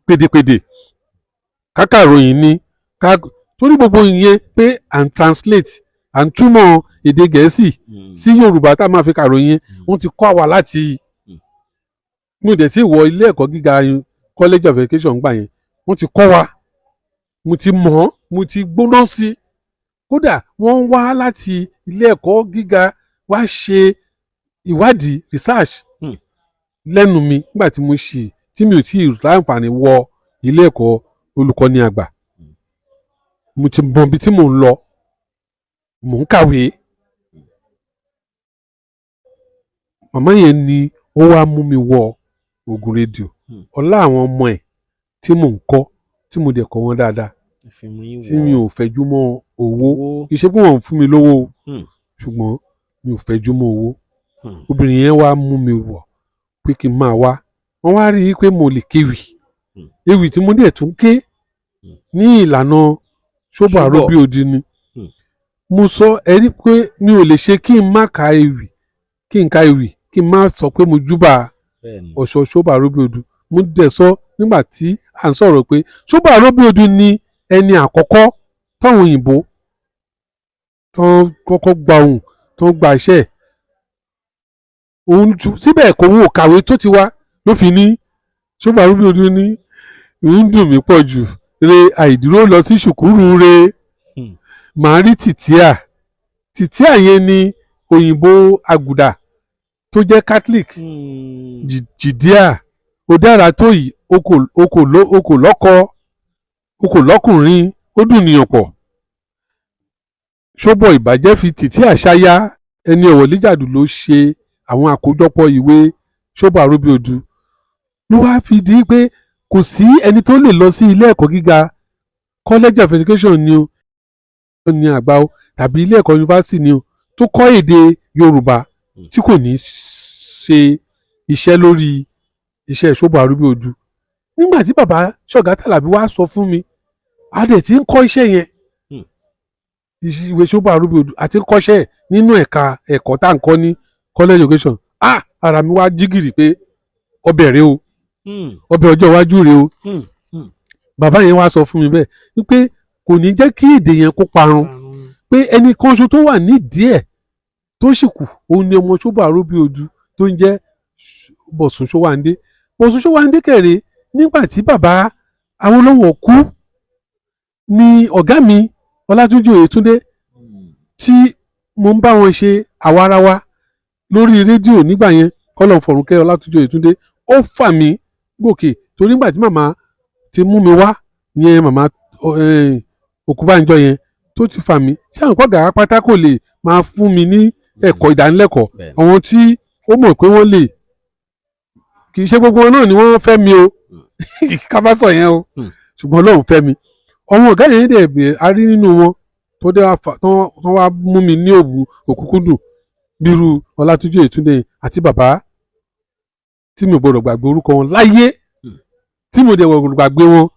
pèdèpèdè, kákàròyìn ni ká, torí gbogbo ìyẹn pé à ń translate, à ń túmọ̀ èdè Gẹ̀ẹ́sì sí Yorùbá tá a máa fi kàròyìn yẹn, wọ́n ti kọ́ àwa láti mo dẹ̀ tí wọ ilé ẹ̀kọ́ gíga College of Education gbà yẹn. Wọ́n ti kọ́ wa, mo ti mọ̀ ọ́, mo ti gbóná sí i. Kódà wọ́n wá láti ilé ẹ̀kọ́ gíga wá ṣe ìwádìí, research, lẹ́nu mi nígbà tí mo ṣì tí mi ò tí ì láǹfààní wọ ilé ẹ̀kọ́ olùkọ́ni àgbà. Mo ti mọ ibi tí mò ń lọ, mò ń kàwé. Màmá yẹn ni ó wá mú mi wọ Ògùn rédíò. Ọlá àwọn ọmọ ẹ̀ tí mò ń kọ́, tí mo dẹ̀ kọ́ wọn dáadáa, tí mi ò fẹjú mọ́ owó. Kì í ṣe pé wọ́n ń fún mi lówó o, ṣùgbọ́n mi ò fẹjú mọ́ owó. Obìnrin yẹn wá mú mi wọ̀ pé kí n máa wá. Wọ́n wá rí i pé mo lè kéwì. Ewì tí mo dẹ̀ tún ké ní ìlànà Ṣóbọ̀ Àròbíòdì ni. Mo sọ ẹ rí pé mi ò lè ṣe kí n má ka ewì, kí n ka ewì kí n má sọ pé mo júbà ọ̀ṣọ́ Ṣóbọ̀ Àròbíòdì. Mo dẹ̀ sọ nígbà tí à ń sọ̀rọ̀ pé Ṣóbọ̀ Àròbíòdì ni ẹni àkọ́kọ́ táwọn òyìnbó tó kọ́kọ́ gba ohùn, tó gba iṣẹ́ ẹ̀. Òun síbẹ̀ kò wọ́n ò kàwé tó ti wá ló fi ní Ṣóbọ̀ Àròbíòdì ní ń dùn mí pọ̀ jù re àìdúró lọ sí ṣùkúrù re. Màá rí tìtíà. Tìtíà yẹn ni òyìnbó àgùdà tó jẹ́ Catholic. Jìdíà ó dára tó yìí, o kò lọ́kọ, o kò lọ́kùnrin, ó dùn níyàn pọ̀. Ṣóbọ̀ ìbàjẹ́ fi tìtíà ṣáyá. Ẹni ọ̀wọ̀ Líjàdù ló ṣe àwọn àkójọpọ̀ ìwé Ṣóbọ̀ Àròbíòdù, ló wá fi di pé kò sí ẹni tó lè lọ sí ilé ẹ̀kọ́ gíga, College of Education ni o ní àgbà o, tàbí ilé ẹ̀kọ́ yunifásitì ni o, tó kọ́ èdè Yorùbá tí kò ní ṣe iṣẹ́ lórí iṣẹ́ Ṣóbọ̀ Àròbíòdù. Nígbà tí bàbá Ṣọ̀gá Tàlàbí wá sọ fún mi, a dẹ̀ ti ń kọ́ iṣẹ́ yẹn, ìwé Ṣóbọ̀ Àròbíòdù àti ń kọ́ṣẹ́ ẹ̀ nínú ẹ̀ka ẹ̀kọ́ tá à ń kọ́ ní college education. Ah, ara mi wá jígìrì pé ọbẹ̀ rẹ o, ọbẹ̀ ọjọ́ iwájú rẹ o. Bàbá yẹn wá sọ fún mi bẹ́ẹ̀ wípé kò ní jẹ́ kí èdè yẹn kó parun, pé ẹnì kan ṣo tó wà nídìí ẹ̀ tó sì kù, òun ni ọmọ Ṣóbọ̀ Àròbíòdù tó ń jẹ́ Bọ̀sùn Ṣówándé. Bọ̀sùn Ṣówándé kẹrẹ, nígbà tí bàbá Awólọ́wọ̀ kú ni ọ̀gá mi Ọlátúnjí Oyètúndé, tí mo ń bá wọn ṣe àwarawa lórí rédíò nígbà yẹn, kọ́lọ̀ fọ̀rùnkẹ́ Ọlátúnjí Oyètúndé, ó fà mí gòkè, torí nígbà tí màmá ti mú mi wá yẹn, màmá Òkúbánjọ yẹn tó ti fà mí, ṣé àwọn kọ́gà pátá kò lè máa fún mi ní ẹ̀kọ́ ìdánilẹ́kọ̀ọ́. Àwọn tí ó mọ̀ pé wọ́n lè, kì í ṣe gbogbo wọn náà ni wọ́n fẹ́ mi o, ká bá sọ yẹn o, ṣùgbọ́n Ọlọ́run fẹ́ mi. Ọmọ ọ̀gá yẹn dẹ̀ bẹ̀, a rí nínú wọn tó dé wá tó wá mú mi ní òwú òkúkúdùn, bírú Ọlátúnjí Oyètúndé àti bàbá tí mi ò gbọdọ̀ gbàgbé orúkọ wọn láyé, tí mo dẹ̀ gbọdọ̀ gbàgbé wọn,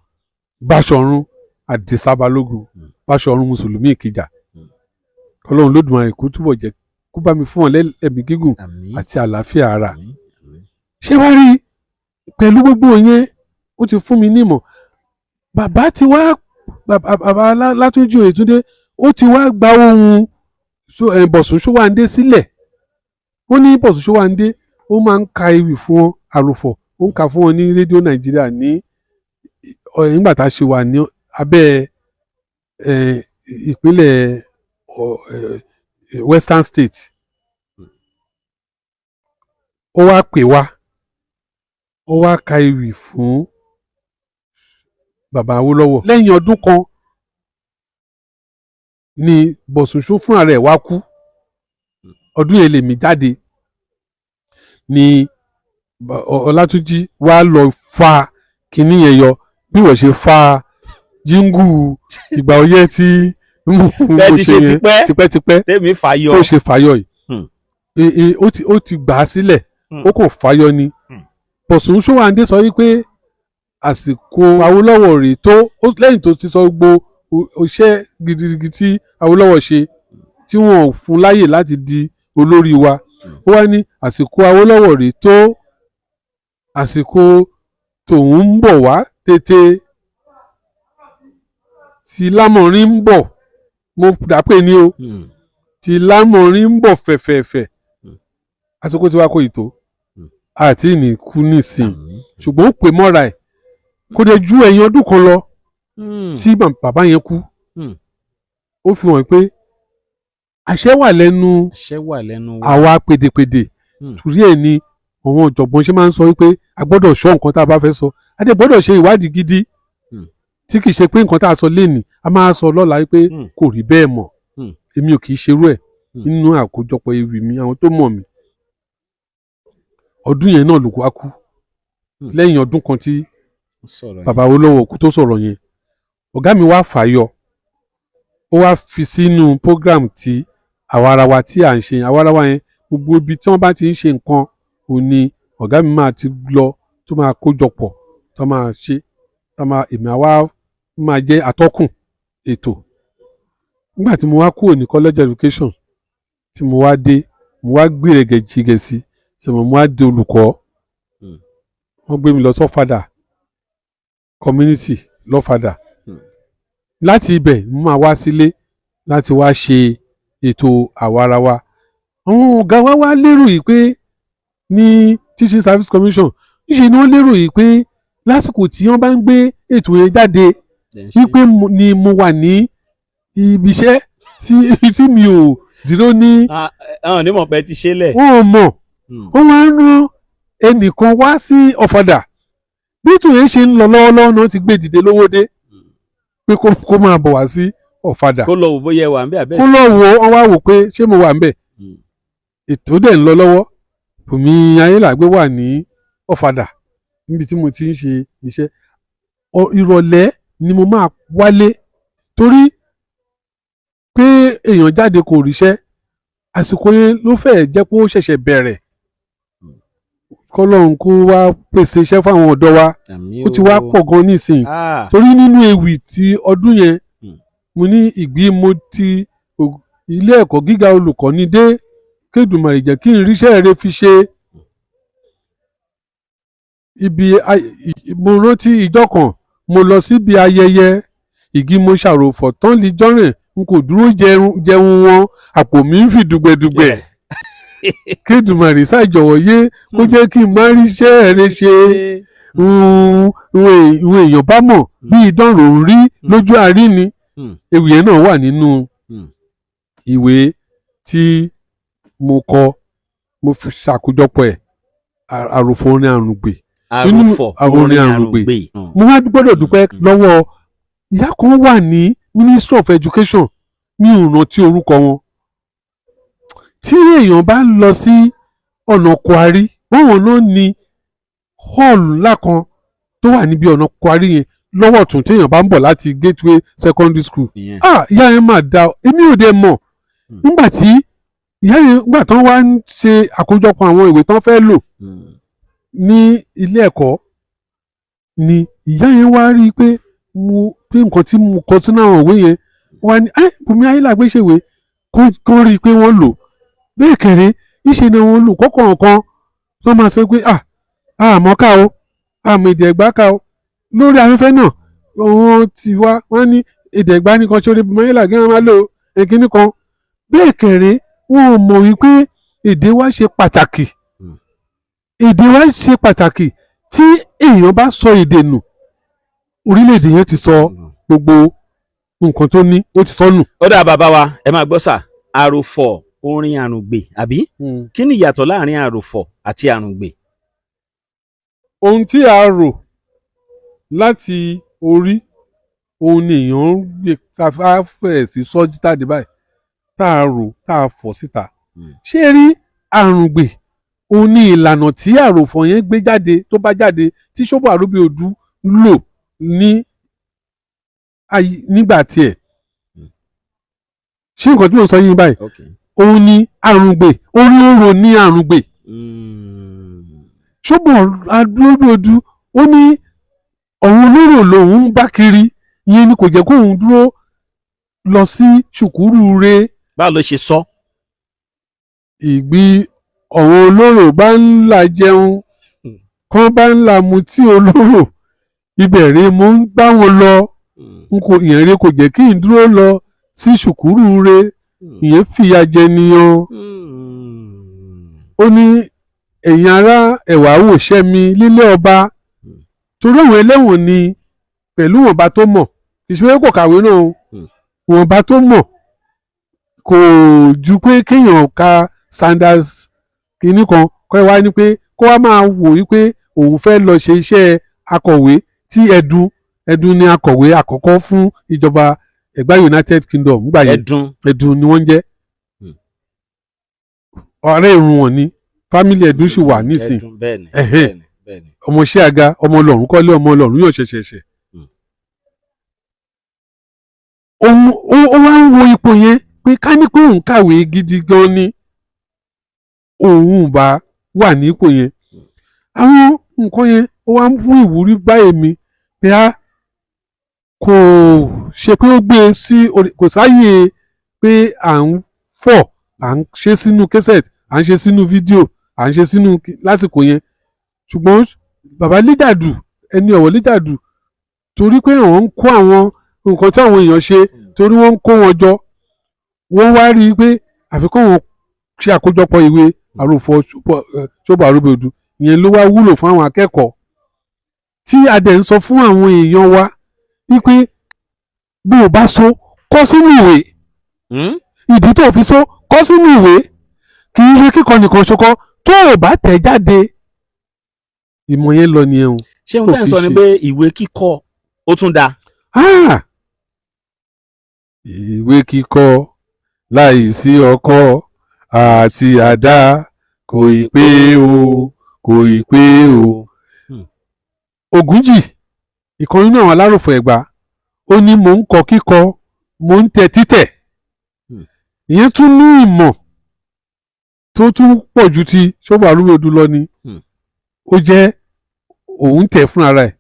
Báṣọ̀run Àdìsá Balógun, Báṣọ̀run Mùsùlùmí Ìkìjà. Ọlọ́run Lódùmarè kó túbọ̀ jẹ́ kó bá mi fún wọn lẹ́mìí gígùn àti àlàáfíà ara. Àmín, àmín. Ṣé wàá rí pẹ̀lú gbogbo yẹn, ó ti fún mi nímọ̀. Bàbá ti wá, bàbá Látúnjí Oyètúndé, ó ti wá gba ohun Bọ̀sùn Ṣówándé sílẹ̀. Ó ní Bọ̀sùn Ṣówándé ó máa ń ka ewì fún wọn, àròfọ̀ ó ń kà fún wọn ní rédíò Nàìjíríà ní nígbà tá a ṣe wà ní abẹ́ ìpínlẹ̀ Western State. Ó wá pè wá, Ó wá ka ewì fún bàbá Awólọ́wọ̀. Lẹ́yìn ọdún kan ni Bọ̀sùn fúnra rẹ̀ wá kú. Ọdún yẹn lèmi jáde ni Ọlátúnjí wá lọ fa kinní yẹn yọ, bí wọ́n ṣe fa jíngù ìgbà ọyẹ́ tí mo Bẹ́ẹ̀ ti ṣe yẹn tipẹ́. Tipẹ́tipẹ́. Tèmi fàyọ. Tó ṣe fàyọ yìí, ó ti gbà á sílẹ̀, ó kò fàyọ ni. Bọ̀sùn Ṣówándé sọ wípé àsìkò Awólọ́wọ̀ rèé tó lẹ́yìn tó ti sọ gbogbo iṣẹ́ gidigidi tí Awólọ́wọ̀ ṣe tí wọn ò fún láyè láti di olórí wa, ó wá ní àsìkò Awólọ́wọ̀ rèé tó, àsìkò tòun ń bọ̀ wá tètè, tí Lámọ̀rin ń bọ̀, mo dàpé ní o, tí Lámọ̀rin ń bọ̀ fẹ̀fẹ̀fẹ̀. Àsìkò tí wàá kó ìtò àti ní kú nísìn, ṣùgbọ́n ó pè mọ́ra ẹ̀ kó dé ju ẹ̀yìn ọdún kan lọ tí bàbá yẹn kú. Ó fi hàn pé àṣẹ wà lẹ́nu Àṣẹ wà lẹ́nu wa. àwa pèdèpèdè. Torí ẹ̀ ni àwọn ọ̀jọ̀gbọ́n ṣe máa ń sọ wípé a gbọ́dọ̀ ṣọ́ nǹkan tá a bá fẹ́ sọ, a dẹ̀ gbọ́dọ̀ ṣe ìwádìí gidi, tí kì í ṣe pé nǹkan tá a sọ lénìí, a máa sọ lọ́la wípé kò rí bẹ́ẹ̀ mọ́. Èmi ò kì í ṣerú ẹ̀. Nínú àkójọpọ̀ ewì mi, àwọn tó mọ̀ mí, ọdún yẹn náà ló wá kú. Lẹ́yìn ọdún kan tí Sọ̀rọ̀ yẹn. bàbá Awólọ́wọ̀ kú tó sọ̀rọ̀ yẹn, ọ̀gá mi wá fàyọ, ó wá fi sínú program tí àwa ara wa tí à ń ṣe. Àwa ara wa yẹn, gbogbo ibi tí wọ́n bá ti ń ṣe nǹkan ò ní ọ̀gá mi máa ti lọ, tó máa kójọpọ̀, tó máa ṣe, tó máa èmi àwa máa jẹ́ atọ́kùn ètò. Nígbà tí mo wá kúrò ní college education, tí mo wá dé, mo wá gbèrègè jìgẹ̀ sí ṣe, mo wá di olùkọ́. Wọ́n gbé mi lọ sọ́fadà community lọ́fadà. Láti ibẹ̀, mo máa wá sílé láti wá ṣe ètò àwarawa. Àwọn ọ̀gá wa wá lérò yìí pé ní Teaching Service Commission, níṣẹ́ ni wọ́n lérò yìí pé lásìkò tí wọ́n bá ń gbé ètò yẹn jáde, Ẹ̀ ń ṣe. wípé ni mo wà ní ibi iṣẹ́ tí mi ò dúró ní. Ah, àwọn onímọ̀ pé ti ṣe lẹ̀. Wọ́n ò mọ̀. Wọ́n wá ń rán ẹnìkan wá sí Ọ̀fadà. Bí ètò yẹn ṣe ń lọ lọ́wọ́lọ́wọ́ náà, ti gbé dìde lówó dé pé kó máa bọ̀ wá sí Ọ̀fadà. Kó lọ wò bóyá ẹ wà ń bẹ̀ abẹ́ Kó lọ wo. Wọ́n wá wò pé ṣé mo wà ń bẹ̀. Ètò dẹ̀ ń lọ lọ́wọ́, Bùnmi Ayélàgbé wà ní Ọ̀fadà níbi tí mo ti ń ṣe iṣẹ́. Ìrọ̀lẹ́ ni mo máa wálé, torí pé èèyàn jáde kò ríṣẹ́, àsìkò yẹn ló fẹ́ẹ̀ jẹ́ pé ó ṣẹ̀ṣẹ̀ bẹ̀rẹ̀. Kọ́lọ́run kó wá pèsè iṣẹ́ fáwọn ọ̀dọ́ wa. Àmín. Ó ti wá O. pọ̀ gan nísìnyí. Torí nínú ewì ti ọdún yẹn, mo ní ìgbí mo ti ilé ẹ̀kọ́ gíga olùkọ́ni dé, kédùmarè jẹ́ kí n ríṣẹ́ rẹ fi ṣe ibi. Mo rántí ìjọ́ kan mo lọ síbi ayẹyẹ ìgí, mo ṣàròfọ̀ tán lè jọ́rìn, n kò dúró jẹun wọn, àpò mi ń fi dùgbẹ̀dùgbẹ̀. Kédùmarè ṣàjọ̀wọ́ yé kó jẹ́ kí n má ríṣẹ́ rẹ ṣe. Ìwọ̀n èèyàn bá mọ̀ bí ìdánrò ń rí lójú àárín ni. Ewì yẹn náà wà nínú ìwé tí mo kọ, mo fi ṣàkójọpọ̀ ẹ̀, àròfọ̀ orin àrùngbè. Àròfọ̀ orin àrùngbè. Mo wá gbọ́dọ̀ dúpẹ́ lọ́wọ́ ìyá kan wà ní Ministry of Education, mi ò rántí orúkọ wọn. Tí èèyàn bá lọ sí ọ̀nà Kwari, báwọn náà ní hall ńlá kan tó wà níbi ọ̀nà Kwari yẹn lọ́wọ́ ọ̀tún, tí èèyàn bá ń bọ̀ láti Gateway Secondary School. Ìyẹn. Ah, ìyá yẹn máa da. Èmi ò dé mọ̀. Nígbà tí ìyá yẹn, nígbà tán wá ń ṣe àkójọpọ̀ àwọn ìwé tán fẹ́ lò ní ilé ẹ̀kọ́, ni ìyá yẹn wá rí i pé mo pé nǹkan tí mo kọ sínú àwọn ìwé yẹn, wá ní ẹ Bùnmi Ayélàgbé ṣèwé kó rí i pé wọ́n lò bẹ́ẹ̀ kẹ̀rẹ́. Ìṣe ni wọ́n lò kọ́kọ́ kan tó máa sọ pé ah, àmọ́ ká o, àmọ́ èdè Ẹ̀gbá ká o. Lórí afẹ́fẹ́ náà wọ́n ti wá, wọ́n ní èdè Ẹ̀gbá nìkan ṣorí Bùnmi Ayélàgbé wọn máa lò ẹ̀kíní kan. Bẹ́ẹ̀ kẹ̀rẹ́, wọn ò mọ̀ wípé èdè wa ṣe pàtàkì. Èdè wa ṣe pàtàkì. Tí èèyàn bá sọ èdè nù, orílẹ̀-èdè yẹn ti sọ gbogbo nǹkan tó ní, ó ti sọ nù. Ó dà, bàbá wa, ẹ máa gbọ́ sà. Àròfọ̀ orin àrùngbè, àbí kí ni ìyàtọ̀ láàrin àròfọ̀ àti àrùngbè? Ohun tí a rò láti orí òun ni èèyàn ń gbé ká fẹ́ sí sọ́jí jáde báyìí, tá a rò, tá a fọ̀ síta. Ṣé rí àrùngbè, òun ni ìlànà tí àròfọ̀ yẹn gbé jáde, tó bá jáde tí Ṣóbọ̀ Àròbíodù lò ní nígbà tiẹ̀. Ṣé nǹkan tí mo sọ yín báyìí? Òun ni àrùngbè, orí òrò ní àrùngbè. Ṣóbọ̀ Àròbíodù ó ní òun olóró lòun ń bá kiri, ìyẹn ni kò jẹ́ kóun dúró lọ sí ṣùkúrú re. Báwo ló ṣe sọ? Ìgbì ọ̀hún olóró bá ń là jẹun kán bá ń là mutí olóró, ibẹ̀ rèé mo ń bá wọn lọ, n kò ìyẹn rèé kò jẹ́ kí n dúró lọ sí ṣùkúrú re, ìyẹn fìyà jẹ nìyẹn. Ó ní ẹ̀yin ará ẹ̀wà wòṣẹ́ mi lílé ọba, torí òun ẹlẹ́wọ̀n ni pẹ̀lú ìwọ̀nba tó mọ̀, ìṣòro kò kàwé náà o, ìwọ̀nba tó mọ̀ kò ju pé kéèyàn ka standards kìíní kan kọ́ ẹ wá ní pé kó wá máa wò wípé òun fẹ́ lọ ṣe iṣẹ́ akọ̀wé tí Ẹdun Ẹdun ni akọ̀wé àkọ́kọ́ fún ìjọba Ẹ̀gbá United Kingdom nígbà yẹn. Ẹdun. Ẹdun ni wọ́n ń jẹ́. Ọ̀rẹ́ ìrun wọn ni family Ẹdun sì wà nísìn. Ẹdun, bẹ́ẹ̀ni. Ẹ̀hẹ́n. Bẹ́ẹ̀ni, bẹ́ẹ̀ni. Ọmọọṣẹ́ àga, ọmọ ọlọ́run kọ́lé, ọmọ ọlọ́run yóò ṣẹ̀ṣẹ̀ṣẹ̀. Òun ó wá ń wo ipò yẹn pé ká ní pé òun kàwé gidi gan ni òun bá wà ní ipò yẹn. Àwọn nǹkan yẹn ó wá ń fún ìwúrí bá èmi pé a kò ṣe pé ó gbé e sí orí, kò sáyè pé à ń fọ̀, à ń ṣe sínú cassette, à ń ṣe sínú fídíò, à ń ṣe sínú lásìkò yẹn. Ṣùgbọ́n bàbá Líjàdù, ẹni ọ̀wọ̀ Líjàdù, torí pé àwọn ń kó àwọn nǹkan tí àwọn èèyàn ṣe, torí wọ́n ń kó wọn jọ, wọ́n wá rí i pé àfikún wọn ṣe àkójọpọ̀ ìwé àròfọ̀ Ṣóbọ̀ Àròbíodù. Ìyẹn ló wá wúlò fún àwọn akẹ́kọ̀ọ́ tí a dẹ̀ ń sọ fún àwọn èèyàn wa wípé bí o bá so kọ sínú ìwé, ìdí tó fi so kọ sínú ìwé, kì í ṣe kíkọ nìkan ṣokọ, tó o bá tẹ̀ jáde ìmọ̀ yẹn lọ nìyẹn o. Ṣé ohun tẹ́ ń sọ ni pé ìwé kíkọ ó tún dáa? Ah! Ìwé kíkọ láìsí ọkọ́ àti àdá kò ì pé o, kò ì pé o. Ògúnjì, ìkan nínú àwọn aláròfọ̀ Ẹ̀gbá, ó ní mò ń kọ kíkọ, mò ń tẹ títẹ̀. Ìyẹn tún ní ìmọ̀ tó tún pọ̀ ju ti Ṣóbọ̀ Àròbíodù lọ ni. Ó jẹ́ òun tẹ̀ fúnra rẹ̀,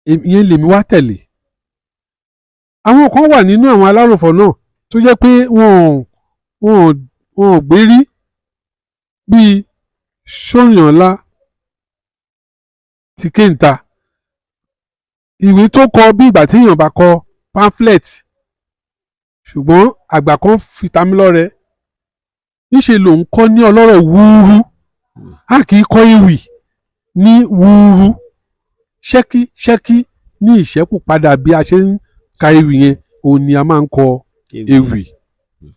ìyẹn lèmi wá tẹ̀lé. Àwọn kan wà nínú àwọn aláròfọ̀ náà tó jẹ́ pé wọn ò gbé rí, bíi Ṣóyànlá ti Kéńtà, ìwé tó kọ bí ìgbà tí èèyàn bá kọ pamphlet, ṣùgbọ́n àgbà kan fi ta mí lọ́rẹ, níṣẹ́ lòun kọ́ ní ọlọ́rọ̀ wúúrú. A kì í kọ́ ewì ní wúúrú, ṣẹ́kí ṣẹ́kí ní ìṣẹ́kù padà bí a ṣe ń ka ewì yẹn, òun ni a máa ń kọ ewì.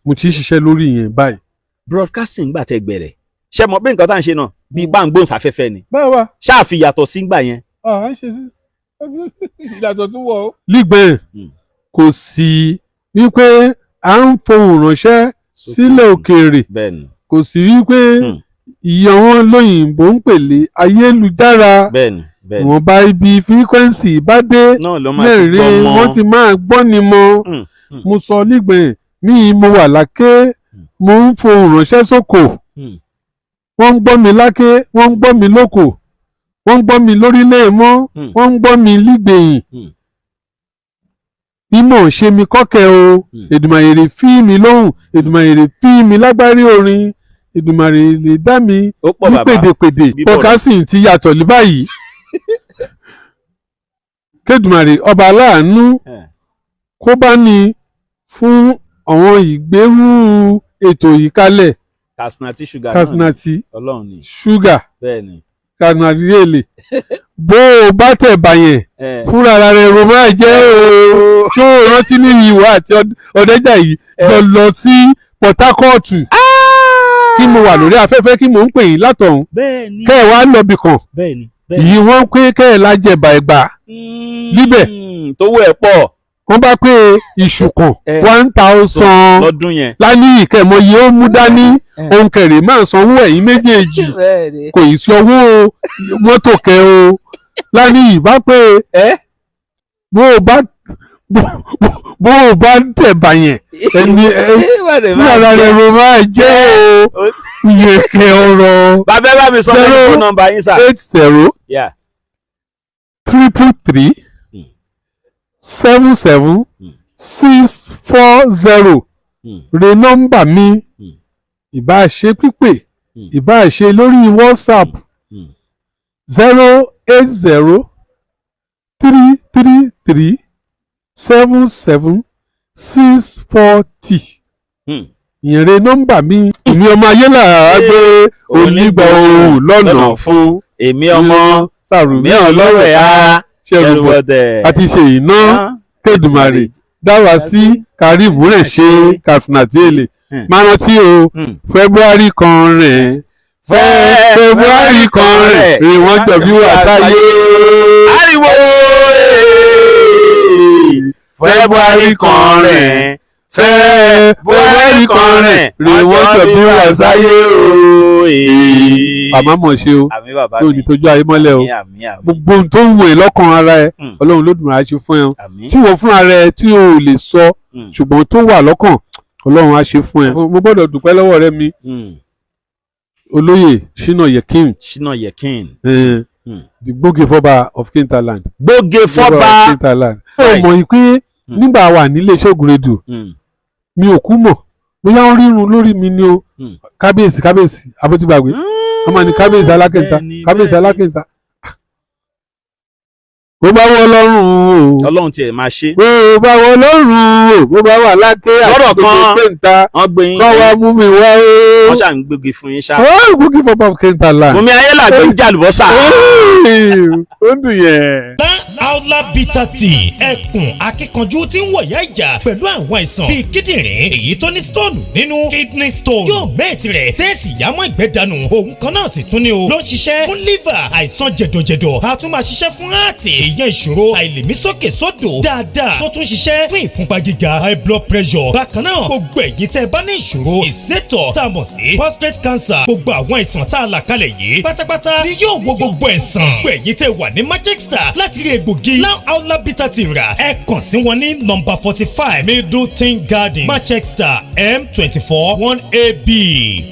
Mo ti ń ṣiṣẹ́ lórí yẹn báyìí. Broadcasting gbà tẹ́ gbẹ̀rẹ̀, ṣé mo bí nǹkan tá à ń ṣe náà bí gbàngbóhùnsáfẹ́fẹ́ ni? Báwo wà? Ṣáà fi yàtọ̀ sí ngbà yẹn. À ń ṣe sí ìyàtọ̀ tún wọ̀ ó. Lígbẹ̀ẹ́ kò sí wípé à ń fohùn ránṣẹ́ sílẹ̀ òkèèrè, kò sí wípé ìyẹn wọn lóyìnbó ń pèlè ayélujára, bẹ́ẹ̀ni bẹ́ẹ̀ni ìwọ̀nba ibi frequency bá dé náà ló máa ti gbọ́ lẹ́rìí mọ́. Wọ́n ti máa gbọ́ ni mọ́. Mo sọ nígbẹ̀ẹ́ mi, mo wà láké, mo ń fohùn ránṣẹ́ sóko, wọ́n ń gbọ́ mi láké, wọ́n ń gbọ́ mi lóko, wọ́n ń gbọ́ mi lórílẹ̀ mọ́, wọ́n ń gbọ́ mi lígbẹ̀yìn. Ìmọ̀ ṣe mi kọ́kẹ́ o. Èdùmàrè fí mi lóhùn, Èdùmàrè fí mi lágbárí orin, Èdùmàrè lè dá mi Ó pọ̀ ní bàbá. pèdèpèdè. Bíbọ̀ rẹ̀. Pọkásìn ti yàtọ̀ ní báyìí. Kédùmàrè ọba aláàánú kó bá ní fún àwọn ìgbérú ètò yìí kalẹ̀. Katsina Sugar náà ni. Katsina Ọlọ́run ni. Sugar. Bẹ́ẹ̀ni. Katsina èlé bó o bá tẹ̀ bàyẹn fúnra ara rẹ̀ ro máa jẹ́ o. Ṣó o rántí ní ìwà àti Ọ̀dẹ́jà yìí lọ sí Port Harcourt? Kí mo wà lórí afẹ́fẹ́, kí mo ń pè yín látọ̀hún, Bẹ́ẹ̀ni. kẹ́ ẹ̀ wá lọ́bì kan bẹ́ẹ̀ni bẹ́ẹ̀ni. yìí, wọ́n pé kẹ́ ẹ̀ lájẹ̀bà ẹ̀gbà níbẹ̀. Tówó ẹ̀ pọ̀. Wọ́n bá pé iṣu kan 1,000 lọ́dún yẹn. Lání ìkẹ́mọ yìí ó mú dání, ohun kẹrì máa sanwó ẹ̀yìn méjèèjì, kò ì sí owó mọ́tò kẹ o. Lání ìbá pé bó o bá tẹ̀bà yẹn, ẹni ẹ fún ara rẹ̀ ló máa jẹ́ o. Yẹ̀kẹ̀ ọ̀rọ̀. Bàbá, ẹ bá mi sọ Zero fún nọ́mbà yín sà. 80 333 77 640 re nọ́mbà mi. Ìbá ṣe pípè, ìbá ṣe lórí WhatsApp, 08033377640. Ìyẹn nọ́mbà mi. Èmi ọmọ ayé làá gbé onígbà òun lọ́nà fún Èmi ọmọ sàrùmí mi ọlọ́rọ̀ ẹ̀ á ṣẹrùbọ̀ ṣẹrùbọ̀tẹ̀. Àti ṣe iná kẹ́dùmarè dára sí kárìbù rẹ̀ ṣe kàsínàtìlẹ̀. Máa rántí o, February kan rẹ̀, February kan rẹ̀ rè, wọ́n jọ bí wà sáyé. Ariwo. February kan rẹ̀, February kan rẹ̀ rè, wọ́n jọ bí wà sáyé o. Àmọ́ mọ̀ ṣe o. Àmín, bàbá Yóò mi. ní tójú ayé mọ́lẹ̀ o. Àmín, àmín, àmín. Gbogbo ohun tó ń wù ẹ́ lọ́kàn ara ẹ, Ọlọ́run Olódùmarè á ṣe fún ẹ o. Tí wọ́n fúnra rẹ tí o ò lè sọ, ṣùgbọ́n tó wà lọ́kàn, Ọlọ́run á ṣe fún ẹ. Mo gbọ́dọ̀ dúpẹ́ lọ́wọ́ rẹ mi, olóyè Ṣínà Yekin. Ṣínà Yekin. The Gbóge Fọba of Kintaland. Gbóge Fọba. Kintaland. Ó mọ̀ yìí pé nígbà wà nílé iṣẹ́ Ògùnrẹ́dù, mi ò kú mọ̀ bóyá ó rírun lórí mi ni o. Kábíyèsí, kábíyèsí, abótígbàgbé, wọ́n máa ní kábíyèsí alákẹ́ńtà, kábíyèsí alákẹ́ńtà. Bó bá wọ lọ́rùn o. Ọlọ́run tiẹ̀ máa ṣe. Bó bá wọ lọ́rùn o, bó bá wà lákẹ́ àti Lọ́rọ̀ gbogbo kan, kẹ́ńtà wọ́n gbé yín. Kọ́ wa mú mi wá o. Wọ́n ṣà ń gbégi fún yín ṣá. Ó gbógi Fọba of Kintaland. Bùnmi Ayélàgbé ń jàlùbọ́sà. Ó dùn yẹn. Aula Bitter Tea, ẹkùn akíkanjú tí ń wọ̀yá ìjà pẹ̀lú àwọn àìsàn bíi kíndìnrín èyí tó ní stone nínú, kidney stone, yóò mẹ́ẹ̀tì rẹ̀ tẹ́ẹ̀sì yámọ́ ìgbẹ́ dànù. Òun kan náà sì tún ní o ló ń ṣiṣẹ́ fún liver, àìsàn jẹ̀dọ̀jẹ̀dọ̀, a tún máa ṣiṣẹ́ fún heart, ìyẹn ìṣòro àìlèmísókè sódò dáadáa, tó tún ṣiṣẹ́ fún ìfúnpá gíga, high blood pressure. Bákan náà, gbogbo ẹ̀yin tẹ́ ẹ bá ní ìṣòro ìsétọ̀ tá a mọ̀ sí prostate cancer, gbogbo àwọn àìsàn tá a là kalẹ̀ yìí pátápátá ni yóò wo gbogbo ẹ̀sán. Gbogbo ẹ̀yin tẹ́ wà ní Manchester láti rí egbògi Now Aula Bitter Tea rà, ẹ kàn sí wọn ní nọ́mbà 45 Middleton Garden, Manchester, M24 1AB,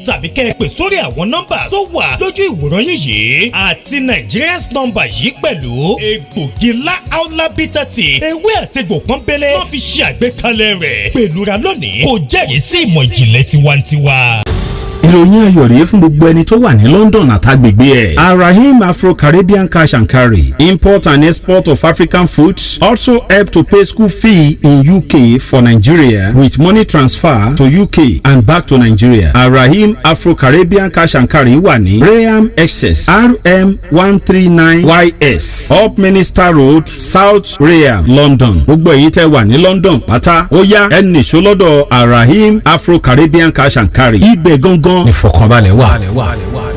tàbí kẹ́ ẹ pè sórí àwọn nọ́mbà tó wà lójú ìwòran yín yìí àti Nigerians nọ́mbà yìí pẹ̀lú. Egbògi La Aula Bitter Tea, ewé àtegbò pọ́nbélé wọ́n fi ṣe àgbékalẹ̀ rẹ̀. Pẹ̀lú ra lónìí, kò jẹ́rìí sí ìmọ̀ ìjìnlẹ̀ tiwantiwa. Ìròyìn ayọ̀ rèé fún gbogbo ẹni tó wà ní London àtàgbègbè ẹ̀. Arahim Afro-Caribbean Cash and Carry, import and export of African foods, also help to pay school fee in UK for Nigeria with money transfer to UK and back to Nigeria. Arahim Afro-Caribbean Cash and Carry wà ní Rainham, Essex, RM139 YS, Upminster Road, South Rainham, London. Gbogbo èyí tẹ́ wà ní London pátá, ó yá, ẹ nìṣó lọ́dọ̀ Arahim Afro-Caribbean Cash and Carry. Ibẹ̀ gangan ìfọ̀kànbalẹ̀ wà.